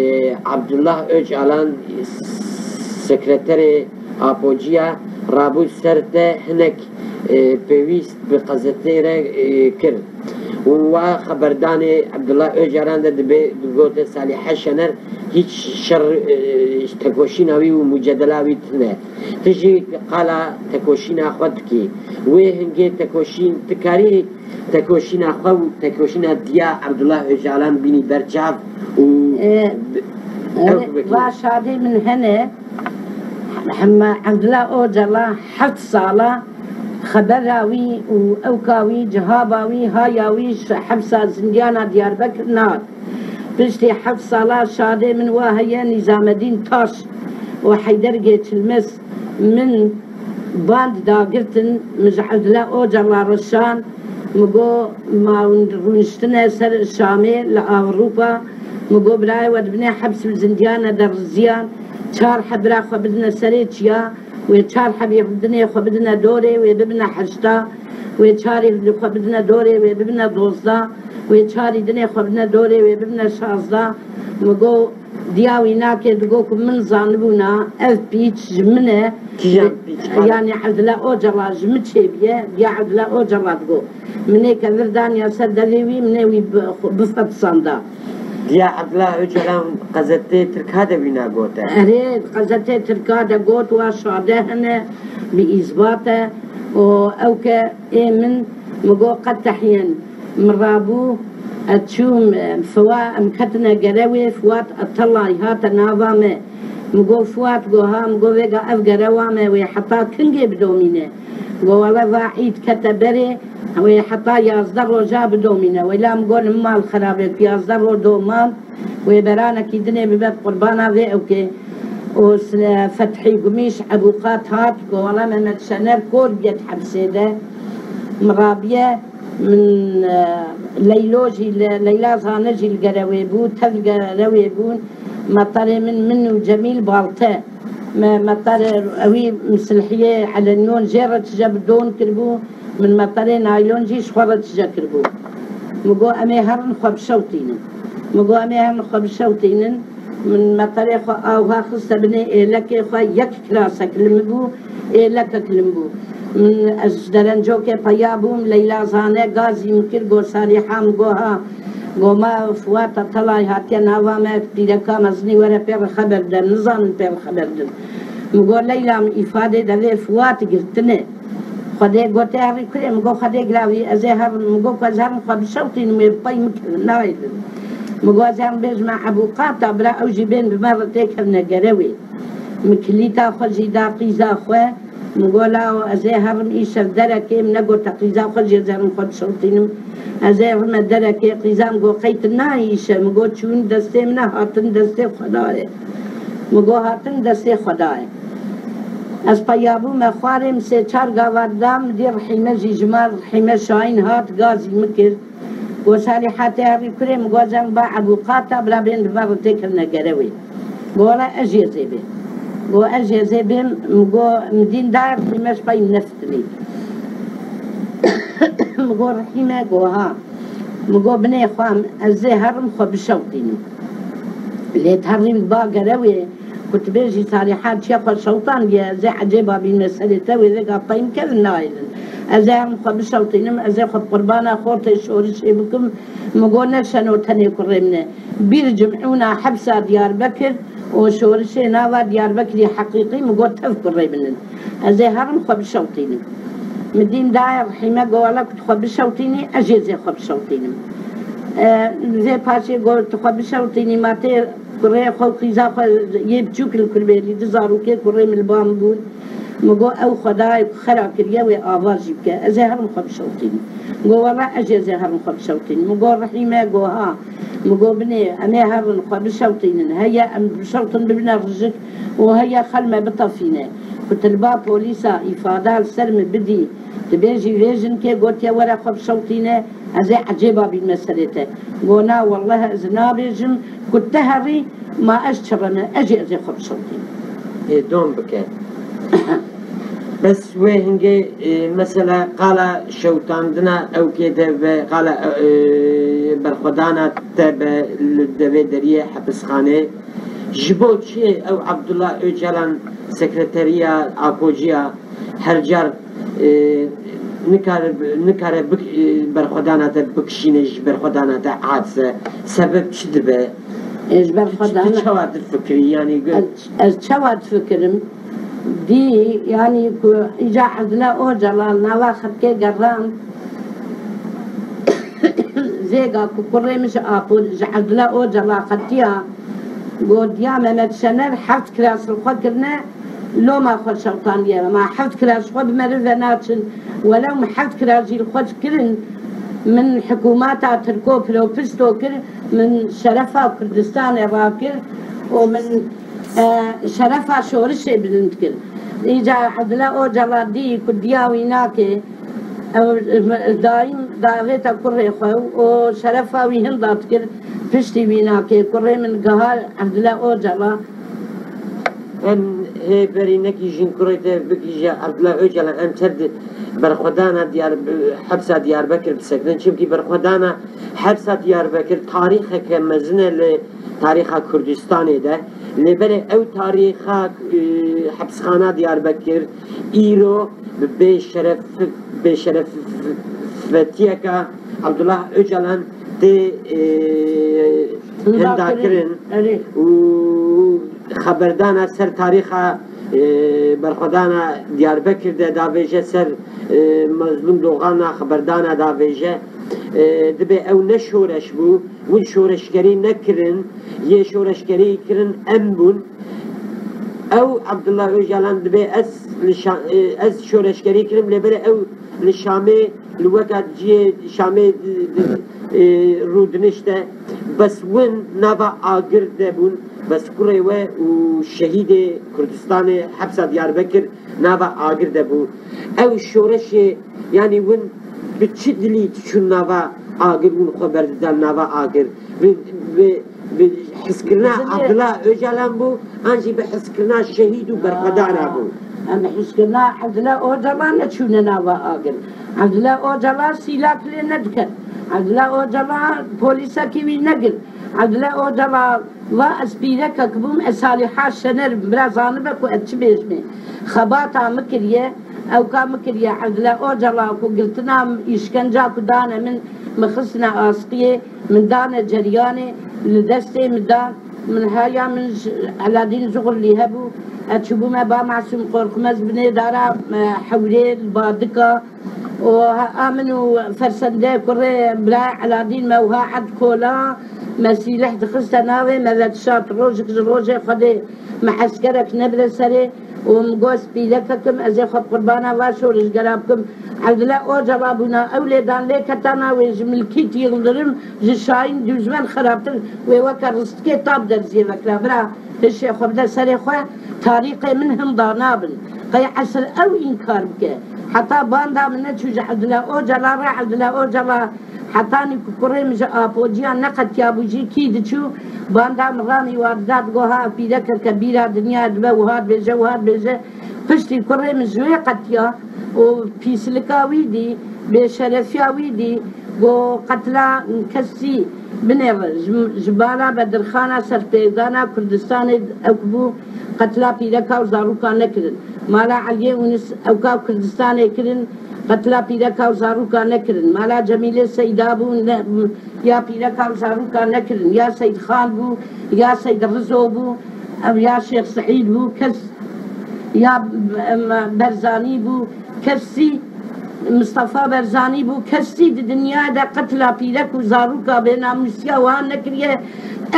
Abdullah Ocalan, sekreterê Apojiya, rabû ser te hinek, e, pêwîst bi qezetê re, e, kir. Û wa xeberdanê Abdullah Ocalan de dibe, digote Salîhe Şener Hîç şer, e, tekoşîna wî û mucedela wî tune. Tu jî qala tekoşîna xwe dikî. Wê hingê tekoşîn, tu karî tekoşîna xwe û tekoşîna diya Abdullah Ocalan bînî ber çav û E, bi-, ew e, bikî. Va şadê min hene, hema Abdullah Ocalan heft sala xebera wî û ewka wî, cihaba wî, haya wî ji hepsa zindiyana Diyarbekir nat. Piştî heft sala şadê min wa heye Nîzamedîn Taş û Heyder Geçilmez min band dagirtin, min ji Evdila Ocalan re şand, min got, ma hûn rûniştine ser Şamê li Ewropa, min got, birayê we di binê heps û zindiyane de riziyan, çar heb bira xwe bidine serê çiya, wê çar hebî dinê xwe bidine dorê, wê bibine heşta, wê çarî xwe bidine dorê, wê bibine dozda, wê çarî dinê xwe bidine dorê, wê bibine şazda. Min got, diya wî nake, digot ku min zanibûna ev pîç ji min e. Kîjan pîç? Yanî Evdila Ocalan ji min çêbûye, diya Evdila Ocalan digot. Min ê kevir daniya ser devê wî, min ê wî bi-, bifetisanda. Diya Evdila Ocalan qezetê Tirka de wîna gote. Erê, qezetê Tirka de got, wa şade hene, bi îzbat e. Û ew ke ê min, min got, qet tehyen. Min rabû, ez çûm, e, Fiwa, em ketine gerewê, Fuat Atalay hate nava me. Min got, Fuat? Got, ha. Min got, vêga ev gerewa me, wê heta kingê bidomîne? Got, wele va îd kete berê, wê heta yazdeh roja bidomîne. Wela min got, li mal xerabe ku yazdeh roj do mal, wê beranekî dinê bibe bi qurbana vê ewkê. Û s-, Fethî Gumîş Ebûqat hat, got, wele Mehmet Şener kor bûye di hepsê de. Min rabiye, min, e, Leylo jî li, Leyla Zane jî li gerewê bû, tev li gerewê bûn. Meterê min, min û Cemîl Balte. Me, meterê ewî misilhiyê elenyon jê re tije bi don kiribû, min meterê naylon jî ji xwe re tije kiribû. Min got, em ê herin xwe bişewtînin. Min got, em ê herin xwe bişewtînin. Min meterê xwe awha xiste binê êlekê xwe, yek kirasek li min bû, êlekek li min bû. Min, ez ji Derencokê peya bûm, Leyla Zane gazî min kir, got, Salîha? Min got, ha. Got, ma Fuat Atalay hatiye nava me, pîreka mezinî were pê re xeber de, nizanin pê re xeber din. Min got, Leyla, min îfadê devê Fuat girtine. Xwedê gote herî kurê, min got, Xwedê giravî, ez ê herim, min got, ku ez herim xwe bişewtînim, wê bi pey min kevin nayê din. Min got, ez ê herim bêjime Ebûqata, bira ew jî bên bi me re têkevine gerewê. Min kilîta xwe jî da qîza xwe, min got, lawo, ez ê herim îşev derekê, min negote qîza xwe jî ez ê herim xwe bişewtînim. Ez ê herime derekê, qîza min got, qey tu nayê îşev? Min got, çûn destê min e, hatin destê Xwedayê. Min got, hatin destê Xwedayê. Ez peya bûme xwarê, min sê çar gava da, min dî Rehîme jî ji mal, Rehîme Şahîn hat, gazî min kir. Got, Salîha, tê herî kurê? Min got, ez ê herim ba Ebûqata, bira bên bi me re têkevine gerewê. Got, wele ez jî ez ê bêm. Got, ez jî ez ê bêm. Min got, min dîn dayê Rehîme ji pey min nefitinî. Min got, Rehîme? Got, ha. Min got, binê xwe, ez ê herim xwe bişewtînim. Lê tu herî min ba gerewê, ku tu bêjî Salîha çiya xwe şewtandiye, ez ê ecêba bînime serê te, wê vêga pey min kevin nayê din. Ez ê herim xwe bişewtînim, ez ê xwe bi qurbana xortê şorişê bikim. Min got, ne şeno tenê kurê min e. Bîr cimûna hepsa Diyarbekir û şorişê nava Diyarbekirî heqîqî, min got, tev kurê min in. Ez ê herim xwe bişewtînim. Min dîn daye Rehîme, got, wele ku tu xwe bişewtînî, ez jî ez ê xwe bişewtînim. E, vê paşê got, tu xwe bişewtînî, ma tê kurê xwe û qîza xwe yê biçûk li Kurbêlî, du zarokê kurê min li ba min bûn. Min got, ew Xwedayê ku xera kiriye, wê ava jî bike. Ez ê herim xwe bişewtînim. Got, wele ez jî ez ê herim xwe bişewtînim. Min got, Rehîme? Got, ha. Min got, binê, em ê herin xwe bişewtînin. Heye em bişewtin bibine rijik û heye xelme bitefîne. Ku tu li ba polîsa îfada li ser min bidî, tu bêjî vê jinkê gotiye were xwe bişewtîne, ez ê ecêba bînime serê te. Got, na, welleh ez nabêjim, ku tu herî, ma ez çi reme, ez jî ez ê xwe bişewtînim. Ê, dom bike. Bes wê hingê, e, mesela qala şewtandina ewkê de ve qala, e, berxwedana te be li devê deriyê hepisxanê. Ji bo çi ew Abdullah Ocalan sekreteriya Akojiya her car, e, nikare, nikare bik-, e, berxwedana te bikişîne, ji berxwedana te hadise? Sebeb çi dibe? Ê, ji ber xwe de tu çawa difikirî? Yanî gu- Ez, ez çawa difikirim? Dî, yanî ku îca Evdila Ocalan nava xelkê geran, zêga ku kurê min ji Apo, ji Evdila Ocala xetiya, gotiya Mehmet Şener heft kiras li xwe kirine, loma xwe şewtandiye. Ma heft kiras xwe bi meriv ve naçin. Welew min heft kiras jî li xwe kirin, min hikûmeta Tirko piropisto kir, min şerefa Kurdistanê rakir û min, e, şerefa şorişê bilind kir. Îca Evdila Ocala dî ku diya wî nake, ew, e, daîm davête kurê xwe û şerefa wî hinda dikir, piştî wî nake. Kurê min giha Evdila Ocala. Em hê berî nekî jin kurê te bigihîje Evdila Ocalan, em ser di berxwedana Diyar-, hepsa Diyarbekir bisekinin. Çimkî berxwedana hepsa Diyarbekir tarîxeke mezin e li tarîxa Kurdistanê de. Lê belê ew tarîxa, e, hepsxana Diyarbekir îro bi bêşeref-, bêşerefetiyeke Abdullah Ocalan tê, e, hinda kirin û xeberdana ser tarîxa, e, berxwedana Diyarbekir de davêje ser, e, Mezlûm Doxana xeberdana davêje, e, dibê ew ne şoreş bû, win şoreşgerî nekirin, yê şoreşgerî kirin em bûn. Ew Abdullah Ocalan dibê ez li Şa-, e, ez şoreşgerî kirim, lê belê ew li Şamê li weka cihê Şamê, e, e, rûdinişte, bes win nava agir de bûn, bes kurê we û şehîdê Kurdistanê hepsa Diyarbekir nava agir de bû. Ew şoreşê, yanî win bi çi dilî diçûn nava agir, win xwe berdidan nava agir? Bi, bi, bi hizkirina Abdullah Ocalan bû, an jî bi hizkirina şehîd û berxwedana bû? Em hizkirina Abdullah Ocalan neçûne nava agir. Abdullah Ocalan sîlak lê nediket. Abdullah Ocalan polîsekî wî negirt. Abdullah Ocalan va ez pîrekek bûm, ez Salîha Şener im. Bira zanibe ku ez çi bêjimê. Xebata min kiriye, ewka min kiriye. Evdila Ocala ku girtina min, îşkenca ku dane min, min xistine asqiyê, min dane ceryanê, li destê min dan. Min haya min ji Eladîn Zuxurlî hebû. Ez çûbûme ba Masûm Qorxmez binê dara, e, hewrê li Badika. û ha-, a min û fersendê kurê birayê Eladîn me wiha erd kola, me sîleh dixiste navê, me vedişart. Rojek ji rojê Xwedê me eskerek nebire serê û min got, pîrekek im, ez ê xwe bi qurbana va şorişgera bikim. Evdila Ocala bûna, ew lêdan lê ketana wê ji Milkît Yildirim, ji Şahîn Dûjmen xerabtir, wê weke ristikê tab derziyê vekira. Bira, hişê xwe bide serê xwe, tarîxê min hinda nabin. Qey esil ew înkar bike. Heta banda min neçû ji Evdila Ocala re, Evdila Ocala hetanî ku kurê min ji Apociya neqetiyabû jî kî diçû, banda min ranî wa dida, digo ha pîrekeke bîra dinya dibe, wiha dibêje, wiha dibêje. Piştî kurê min ji wê qetiya û pîslika wî dî, bêşerefiya wî dî, got qetla kesî binêre. Ji, ji bala Bedirxana serpêvdana Kurdistanê ew bû, qetla pîreka û zaroka nekirin. Mala Eliyê Ûnis ewka Kurdistanê kirin, qetla pîreka û zaroka nekirin. Mala Cemîlê Seyda bû, ne, ya pîreka û zaroka nekirin. Ya Seyd Xan bû, ya Seyd Rizo bû, ev ya Şêx Seîd bû, kes ya, em, Berzanî bû, kesî Mistefa Berzanî bû, kesî di dinyayê de qetla pîrek û zaroka bênamûsiya wiha nekiriye.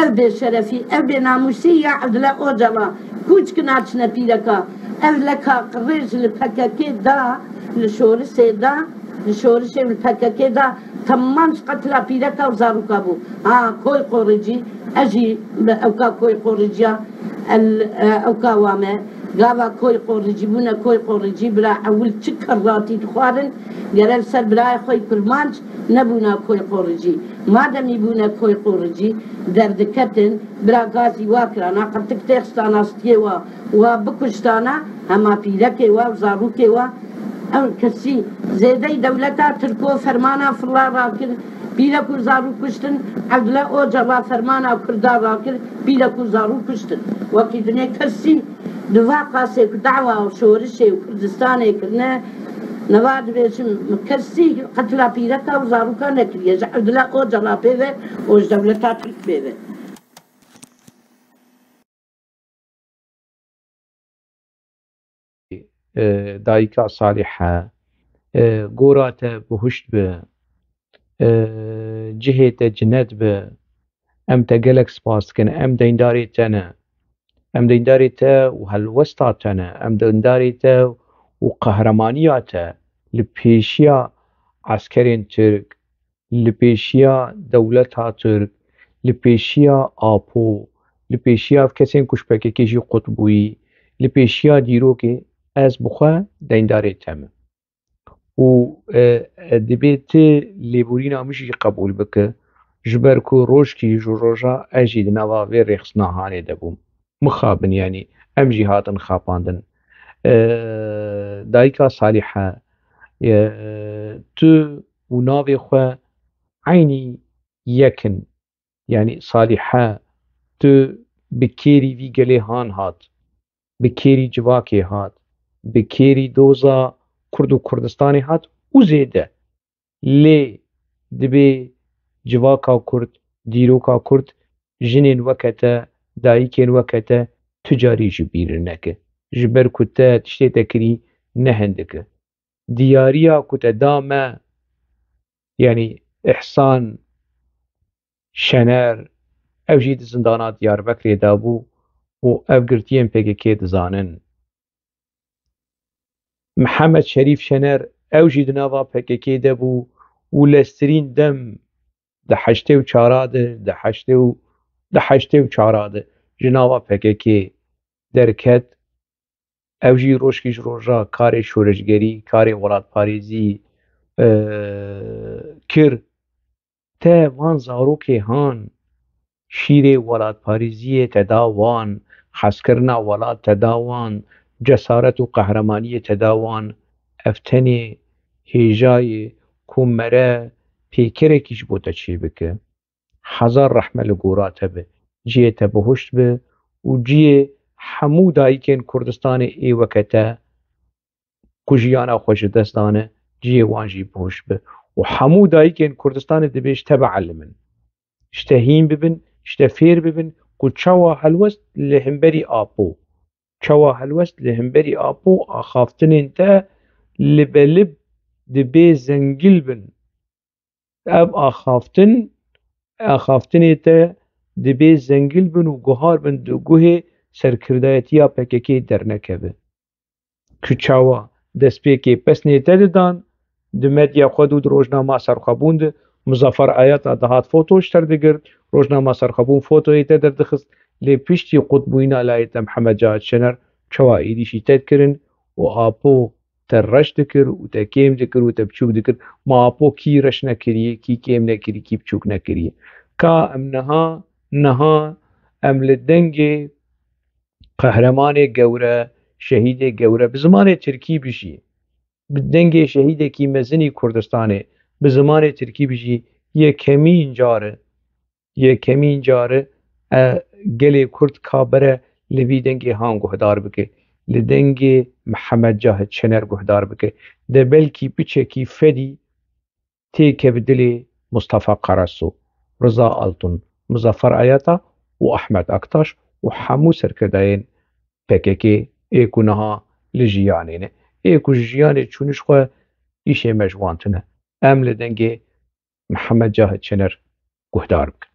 Ev bêşerefî, ev bênamûsî ya Evdila Ocala, kûçkina çine pîreka. Ev leka qirêj li P K K da, li şorişê da, li şorişê li P K K da, Temam ji qetla pîreka û zaroka bû. Ha, Koy Qoricî, ez jî bi ewka Koy Qoriciya, el, e, ewka wa me. Gava Koy Qoricî bûne Koy Qoricî, bira ewil çi kerratî dixwarin, gere li ser birayê xwe yî kurmanc nebûna Koy Qoricî. Mademî bûne Koy Qoricî, derdiketin, bira gazî wa kirana, qirtik têxistana stiyê wa, wa bikuştana, hema pîrekê wa û zarokê wa, ew kesî zêdeyî dewleta Tirko fermana filla rakir, pîrek û zarok kuştin, Evdila Ocala fermana Kurda rakir, pîrek û zarok kuştin. Wekî dinê kesî di va qasê ku dawa şorişê û Kurdistanê kirine, neva dibêjim, kesî qetla pîreka û zaroka nekiriye, ji Evdila Ocala pê ve û ji dewleta Tirk pê ve. e, dayika Salîhe, e, gora te bihuşt bi, e, cihê te cinet bi. Em te gelek spas dikin. Em deyndarê te ne. Em deyndarê te û helwesta te ne. Em deyndarê te û qehremaniya te li pêşiya eskerên Tirk, li pêşiya dewleta Tirk, li pêşiya Apo, li pêşiya kesên ku ji P K K jî qut bûyî, li pêşiya dîrokê ez bi xwe deyndarê te me. Û, e, e, dibê tu lêborîna min jî qebûl bike, ji ber ku rojkî ji roja ez jî di nava vê rêxistina hanê de bûm. Mixabin, yanî em jî hatin xapandin. E, dayika Salîhe, e, tu û navê xwe eynî yek in. Yanî Salîhe, tu bi kêrî vî gelê han hat, bi kêrî civakê hat, bi kêrî doza Kurd û Kurdistanê hat û zêde. Lê dibê civaka Kurd, dîroka Kurd, jinên weke te, dayikên weke te tu carî ji bîr neke. Ji ber ku te tiştê te kirî ne hindik e. Diyariya ku te da me, yanî Îhsan Şener, ew jî di zindana Diyarbekirê de bû û ev girtiyên P K K dizanin. Mihemed Şerîf Şener, ew jî di nava P K K de bû û lestirîn dem di heştê û çara de, di heştê û, di heştê û çara de ji nava P K K derket. Ew jî rojkî ji roja karê şoreşgerî, karê welatparêzî, e, kir. Te van zarokê han, şîrê welatparêziyê te da wan, hezkirina welat te da wan, cesaret û qehremaniyê te da wan. Ev tenê hêja ye ku mere pêkerekî ji bo te çêbike. Hezar rehme li gora te be. Cihê te bihuşt be û cihê hemû dayikên Kurdistanê ê weke te ku jiyana xwe ji dest dane, cihê wan jî bihuşt be. Û hemû dayikên Kurdistanê dibê ji te bielimin. Ji te hîn bibin, ji te fêr bibin ku çawa helwest li hemberî Apo, çawa helwest li hemberî Apo axaftinên te li belib dibê zengil bin. Ev axaftin, axaftinê te dibê zengil bin û guhar bin di guhê serkirdayetiya P K K dernekeve. Ku çawa destpêkê pesnê te didan, di medya xwe de û di rojnama serxwebûn de, Muzaffer Ayata dihat foto ji te re digirt, rojnama serxwebûn fotoyê te derdixist, lê piştî qutbûyîna layê te Mihemed Cahit Şener çawa êrîşî te dikirin û Apo te reş dikir û te kêm dikir û te biçûk dikir. Ma Apo kî reş nekiriye, kî kêm nekiriye, kî biçûk nekiriye? Ka em niha, niha em li dengê qehremanê gewre, şehîdê gewre bi zimanê tirkî bijî, bi dengê şehîdekî mezinî Kurdistanê bi zimanê tirkî bijî, yekemîn car e. Yekemîn car e, e, gelê Kurd ka bere li vî dengê han guhdar bike, li dengê Mihemed Cahit Şener guhdar bike. De belkî piçekî fedî têke bi dilê Mustafa Karasu, Riza Altun, Muzaffer Ayata û Ahmet Aktaş û hemû serkirdayên P K K ê ku niha li jiyanê ne. Ê ku ji jiyanê çûne ji xwe, îşê me ji wan tune. Em li dengê Mihemed Cahit Şener guhdar bikin.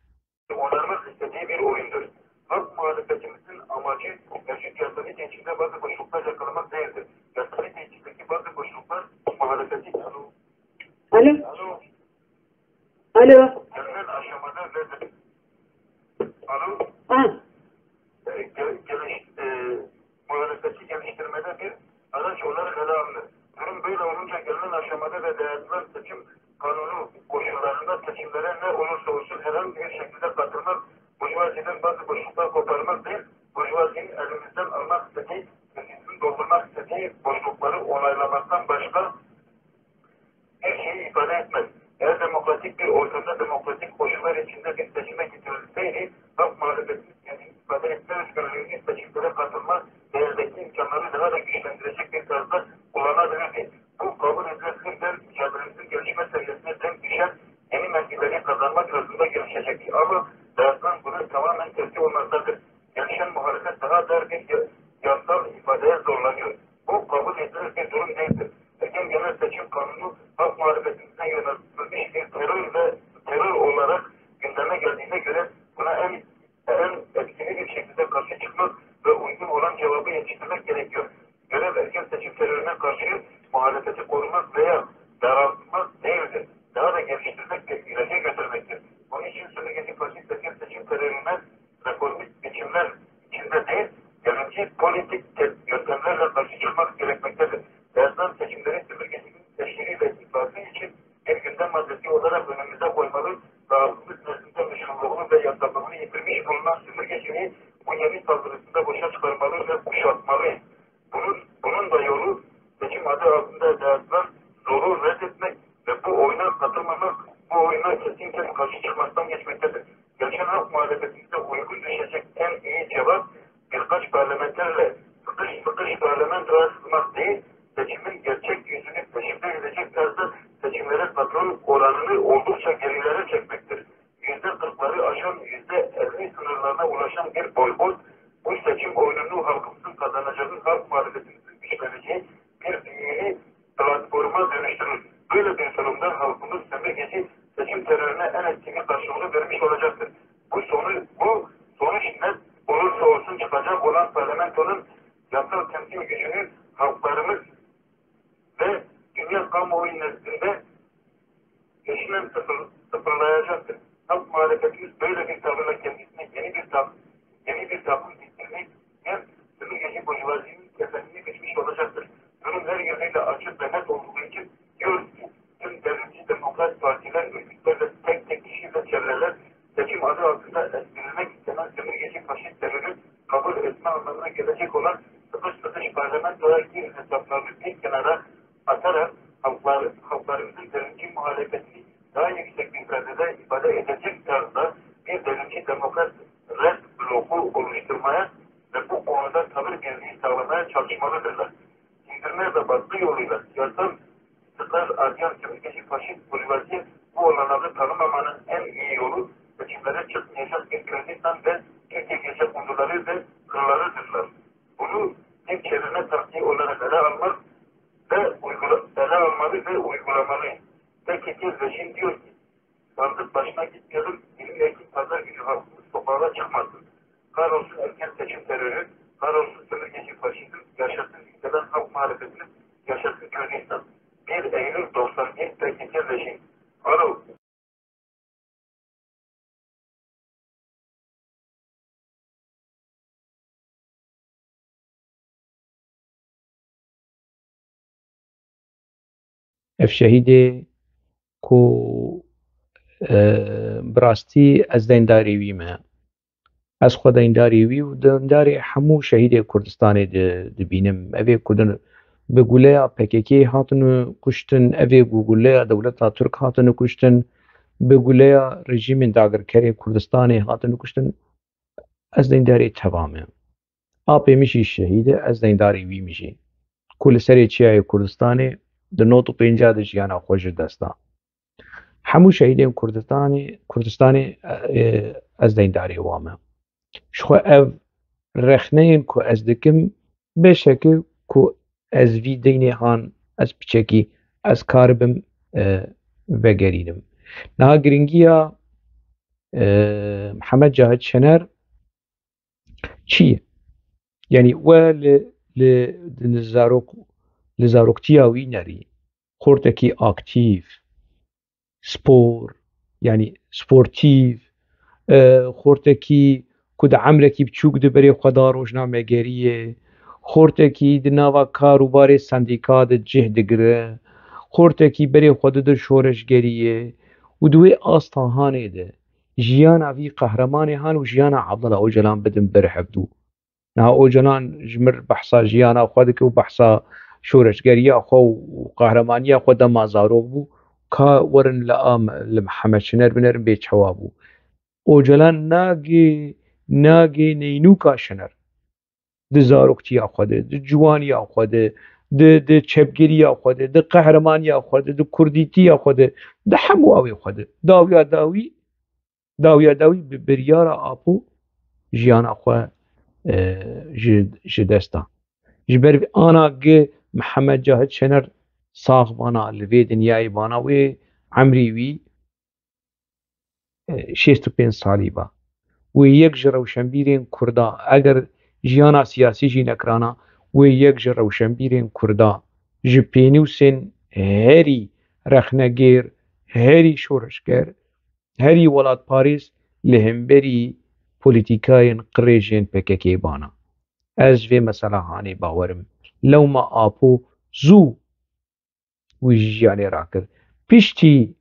Oynanmak istediği bir oyundur. Halk muhalefetimizin amacı mevcut yasanın içinde bazı boşluklar yakalamak değildir. Yasanın içindeki bazı boşluklar muhalefeti... Alo. Alo. Alo. Gelinen aşamada ve... Alo. Ha. E, gel-, geliş-, e, muhalefeti geliştirmede bir araç olarak ele alınır. Durum böyle olunca gelinen aşamada ve dayatılan seçim kanunu koşullarında seçimlere ne olursa olsun herhangi bir şekilde katılmak, burjuvaziden bazı boşluklar koparmak değil, burjuvazinin elimizden almak istediği, kendisini doldurmak istediği boşlukları onaylamaktan başka bir şeyi ifade etmez. Eğer demokratik bir ortamda demokratik koşullar içinde bir seçime gidilseydi, halk muhalefetimiz kendini ifade etme özgürlüğünü, seçimlere katılma ve eldeki imkanları daha da güçlendirecek bir tarzda kullanabilirdi. Bu kabul edilebilir ve mücadelemizin gelişme seviyesine denk düşen yeni mevkileri kazanmak yolunda gelişecektir. Ama dayatılan bunu tamamen tersi olmaktadır. Gelişen muhalefet daha dar bir ya-, yasal ifadeye zorlanıyor. Bu kabul edilebilir göre buna en, en etkili bir şekilde karşı çıkmak ve uygun olan cevabı yetiştirmek gerekiyor. Görev erken seçim terörüne karşı muhalefeti korumak veya daraltmak değildir. Daha da geliştirmek ve ileriye götürmektir. Bunun için sömürgeci faşist erken seçim terörüne reformist biçimler içinde değil, devrimci politik te- yöntemlerle karşı çıkmak gerekmektedir. Erken seçimlerin sömürgecinin teşhiri ve iflası için bir gündem maddesi olarak önümüze koymalı ve halkımız nezdinde meşruluğunu ve yasalını yitirmiş bulunan sömürgeciliği bu yeni saldırısında boşa çıkarmalı ve kuşatmalı. Bunun, bunun da yolu seçim adı altında dayatılan zoru reddetmek ve bu oyuna katılmamak, bu oyuna kesinlikle karşı çıkmaktan geçmektedir. Gerçek halk muhalefetimize uygun düşecek en iyi cevap birkaç parlamenterle sıkış sıkış parlamentoya sızmak değil, seçimin gerçek yüzünü peşinde edecek tarzda seçimlere katılım oranını oldukça gerilere çekmektir. Yüzde kırkları aşan, yüzde elli sınırlarına ulaşan bir boykot, bu seçim oyununu halkımızın kazanacağı, halk muhalefetimizin güçleneceği bir büyülü platforma dönüştürür. Böyle bir durumda halkımız sömürgeci seçim terörüne en etkili karşılığını vermiş olacaktır. Bu sonuç, bu sonuç ne olursa olsun çıkacak olan parlamentonun yasal temsil gücünü halklarımız ve dünya kamuoyu nezdinde peşinen sıfır, sıfırlayacaktır. Halk muhalefetimiz böyle bir tavırla kendisine yeni bir tab yeni bir tablo getirmek hem sömürgeci burjuvazinin kefenini biçmiş olacaktır. Durum her yönüyle açık ve net olduğu için diyoruz ki tüm devrimci demokrat partiler, örgütler ve tek tek kişi ve çevreler seçim adı altında ezdirilmek istenen sömürgeci faşist terörü kabul etme anlamına gelecek olan sıkış sıkış parlamentoya gir hesaplarını bir kenara atarak halklar, halklarımızın devrimci muhalefetini daha yüksek bir perdede ifade edecek tarzda bir devrimci demokrat red bloku oluşturmaya ve bu konuda tavır birliği sağlamaya çalışmalıdırlar. Sindirme ve baskı yoluyla siyasal istikrar arayan sömürgeci faşist burjuvazi bu olanağı tanımamanın en iyi yolu seçimlere çıkmayacak bir Kürdistan ve Türkiye gece konduları ve kırlarıdırlar. Bunu bir çevirme taktiği olarak ele almak ve uygula ele almalı ve uygulamalı. P K K rejim diyor ki, sandık başına gitmeyelim, elindeki pazar günü halkımız sokağa çıkmasın. Kahrolsun erken seçim terörü, kahrolsun sömürgeci faşizm, yaşasın yükselen halk muhalefetimiz, yaşasın Kürdistan. Bir Eylül doksan bir P K K rejim. Alo. Ev şehîdê ku, e, bi rastî ez deyndarê wî me. Ez xwe deyndarê wî û deyndarê hemû şehîdê Kurdistanê di-, dibînim. Evê ku din bi guleya P K K hatin kuştin, evê ku guleya dewleta Tirk hatin kuştin, bi guleya rejîmên dagirkerê Kurdistanê hatin kuştin, ez deyndarê teva me. Apê min jî şehîd e, ez deyndarê wî min jî. Ku li serê çiyayê Kurdistanê di nod û pênca de jiyana xwe ji dest da. Hemû şehîdên Kurdistanê, Kurdistanê, e, ez deyndarê wan me. Ji xwe ev rexneyên ku ez dikim, beşeke ku ez vî deynê han, ez piçekî, ez karibim, e, vegerînim. Niha giringiya, e, Mihemed Cahit Şener çi ye? Yanî we li, li, li zarok, li zaroktiya wî nerî, xortekî aktîf, spor, yanî sportîf, e, xortekî ku di emrekî biçûk de berê xwe da rojnamegeriyê, xortekî di nava kar û barê sendîka de cih digire, xortekî berê xwe dide şoreşgeriyê û di wê asta hanê de jiyana vî qehremanê han û jiyana Abdullah Ocalan bidin ber hevdû. Niha Ocalan ji mir behsa jiyana xwe dike û behsa şoreşgeriya xwe û qehremanîya xwe dema zarok bû. Ka werin li a, li Mihemed Şiner binerin bê çawa bû. Ocalan nagê, nagê neynûka Şiner. Di zaroktiya xwe de, di ciwaniya xwe de, di, di çepgeriya xwe de, di qehremanîya xwe de, di kurdîtiya xwe de, di hemû awê xwe de. Dawiya dawî, dawiya dawî bi biryara Apo jiyana xwe, e, ji, ji dest da. Ji ber vî ana gi Mihemed Cahit Şener sax bana li vê dinyayê bana wê emrî wî şêst û pênc salî ba. Wê yek ji rewşenbîrên Kurda, eger jiyana siyasî jî nekirana, wê yek ji rewşenbîrên Kurda, ji pênûsên herî rexnegêr, herî şoreşger, herî welatparêz li hemberî polîtîkayên qirêjên P K K bana. Ez ji vê mesela hanê bawerim. Lewma Apo zû wî ji jiyanê rakir. Piştî,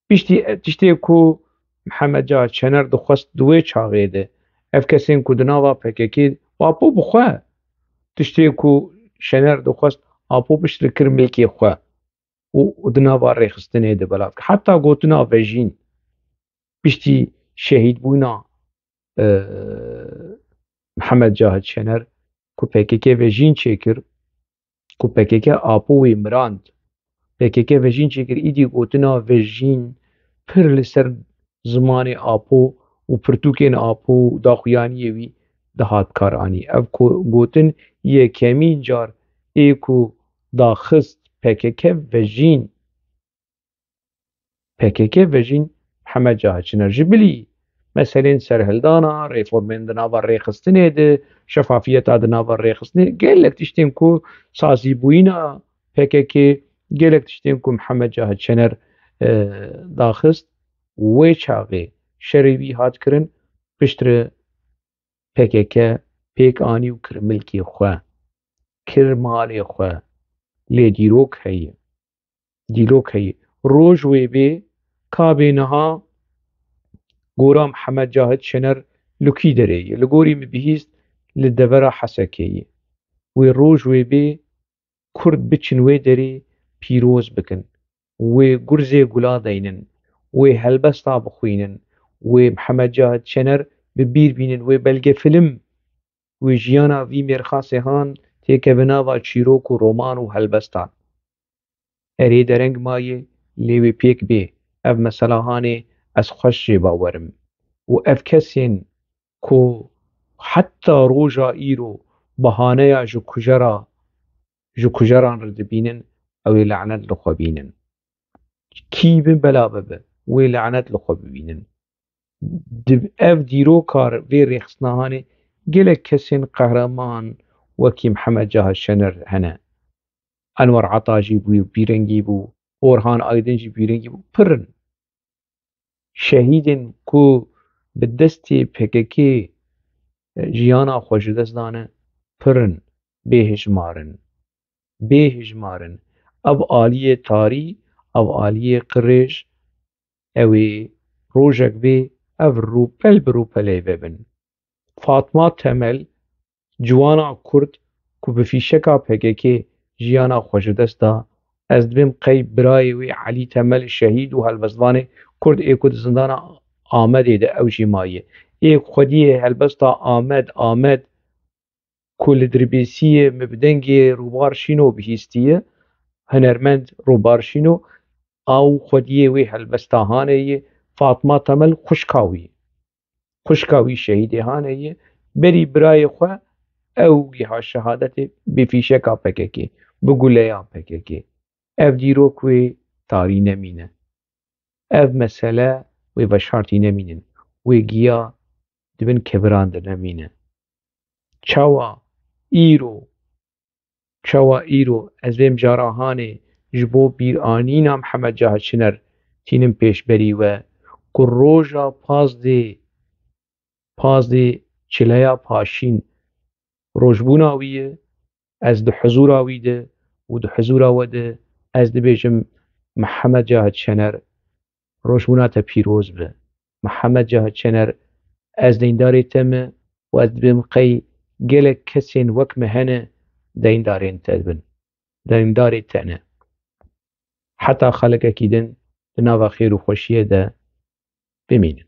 piştî tiştê ku Mihemed Cahit Şener dixwest di wê çaxê de ev kesên ku di nava P K K, Apo bi xwe, tiştê ku Şener dixwest, Apo piştre kir milkê xwe û, û di nava rêxistinê de belav kir. Heta gotina vejîn, piştî şehîdbûna, e, Mihemed Cahit Şener ku P K K vejîn çêkir, ku P K K Apo wê mirand. P K K vejîn çêkir, îdî gotina vejîn pir li ser zimanê Apo û pirtûkên Apo û daxuyaniyê wî dihat kar anî. Ev ku gotin yekemîn car ê ku daxist P K K vejîn. P K K vejîn Mihemed Cahit Şener ji bilî meselên serhildana, reformên di nava rêxistinê de, şefafiyeta di nava rêxistinê, gelek tiştên ku sazîbûyîna P K K, gelek tiştên ku Mihemed Cahit Şener, e, daxist, wê çaxê şerê wî hat kirin, piştre P K K pêk anî û kir milkê xwe, kir malê xwe, lê dîrok heye. Dîrok heye. Roj wê bê, ka bê niha gora Mihemed Cahit Şener li kî derê ye? Li gorî min bihîst li devera Hesekê ye. Wê roj wê bê Kurd biçin wê derê pîroz bikin. Wê gurzê gula deynin. Wê helbesta bixwînin. Wê Mihemed Cahit Şener bi bîr bînin. Wê belgefilm, wê jiyana vî mêrxasê han têkeve nava çîrok û roman û helbestan. Erê dereng maye, lê wê pêk bê. Ev mesela hanê ez xweş jê bawer im. Û ev kesên ku heta roja îro bahaneya ji kujera, ji kujeran re dibînin, ew ê lanet li xwe bînin. Kî bin bela bibe, wê lanet li xwe bibînin. Di ev dîroka vê rêxistina hanê gelek kesên qehreman wekî Mihemed Cahit Şener hene. Enwer Ata jî bû, bîrengî bû, Orhan Aydin jî bîrengî bû, pir in. Şehîdên ku bi destê P K K jiyana xwe ji dest dane, pir in, bêhijmar in. Bêhijmar in. Ev aliyê tarî, ev aliyê qirêj, ew ê rojek bê, ev rûpel bi rûpelê vebin. Fatma Temel, ciwana Kurd ku bi fîşeka P K K jiyana xwe ji dest da, ez dibêm qey birayê wê Elî Temel, şehîd û helbestvanê Kurd ê ku di zindana Amedê de ew jî maye. Ê ku xwediyê helbesta Amed, Amed ku li Dirbêsiyê min bi dengê Rûbar Şîno bihîstiye, hunermend Rûbar Şîno, ew xwediyê wê helbesta hanê ye, Fatma Temel xwişka wî. Xwişka wî şehîdê hanê ye, berî birayê xwe ew giha şehadetê bi fîşeka P K K, bi guleya P K K. Ev dîrok wê tarî nemîne. Ev mesele wê veşartî nemînin. Wê giya di bin keviran de nemîne. Çawa îro, çawa îro ez vê mijara hanê ji bo bîranîna Mihemed Cahit Şiner tînim pêşberî we, ku roja pazdê, pazdê çileya paşîn rojbûna wî ye, ez di huzûra wî de û di huzûra we de ez dibêjim, Mihemed Cahit Şener, rojbûna te pîroz be. Mihemed Cahit Şener, ez deyndarê te me û ez dibêm qey gelek kesên wek me hene deyndarên te bin. Deyndarê te ne. Heta xelekekî din di nava xêr û xweşiyê de bimînin.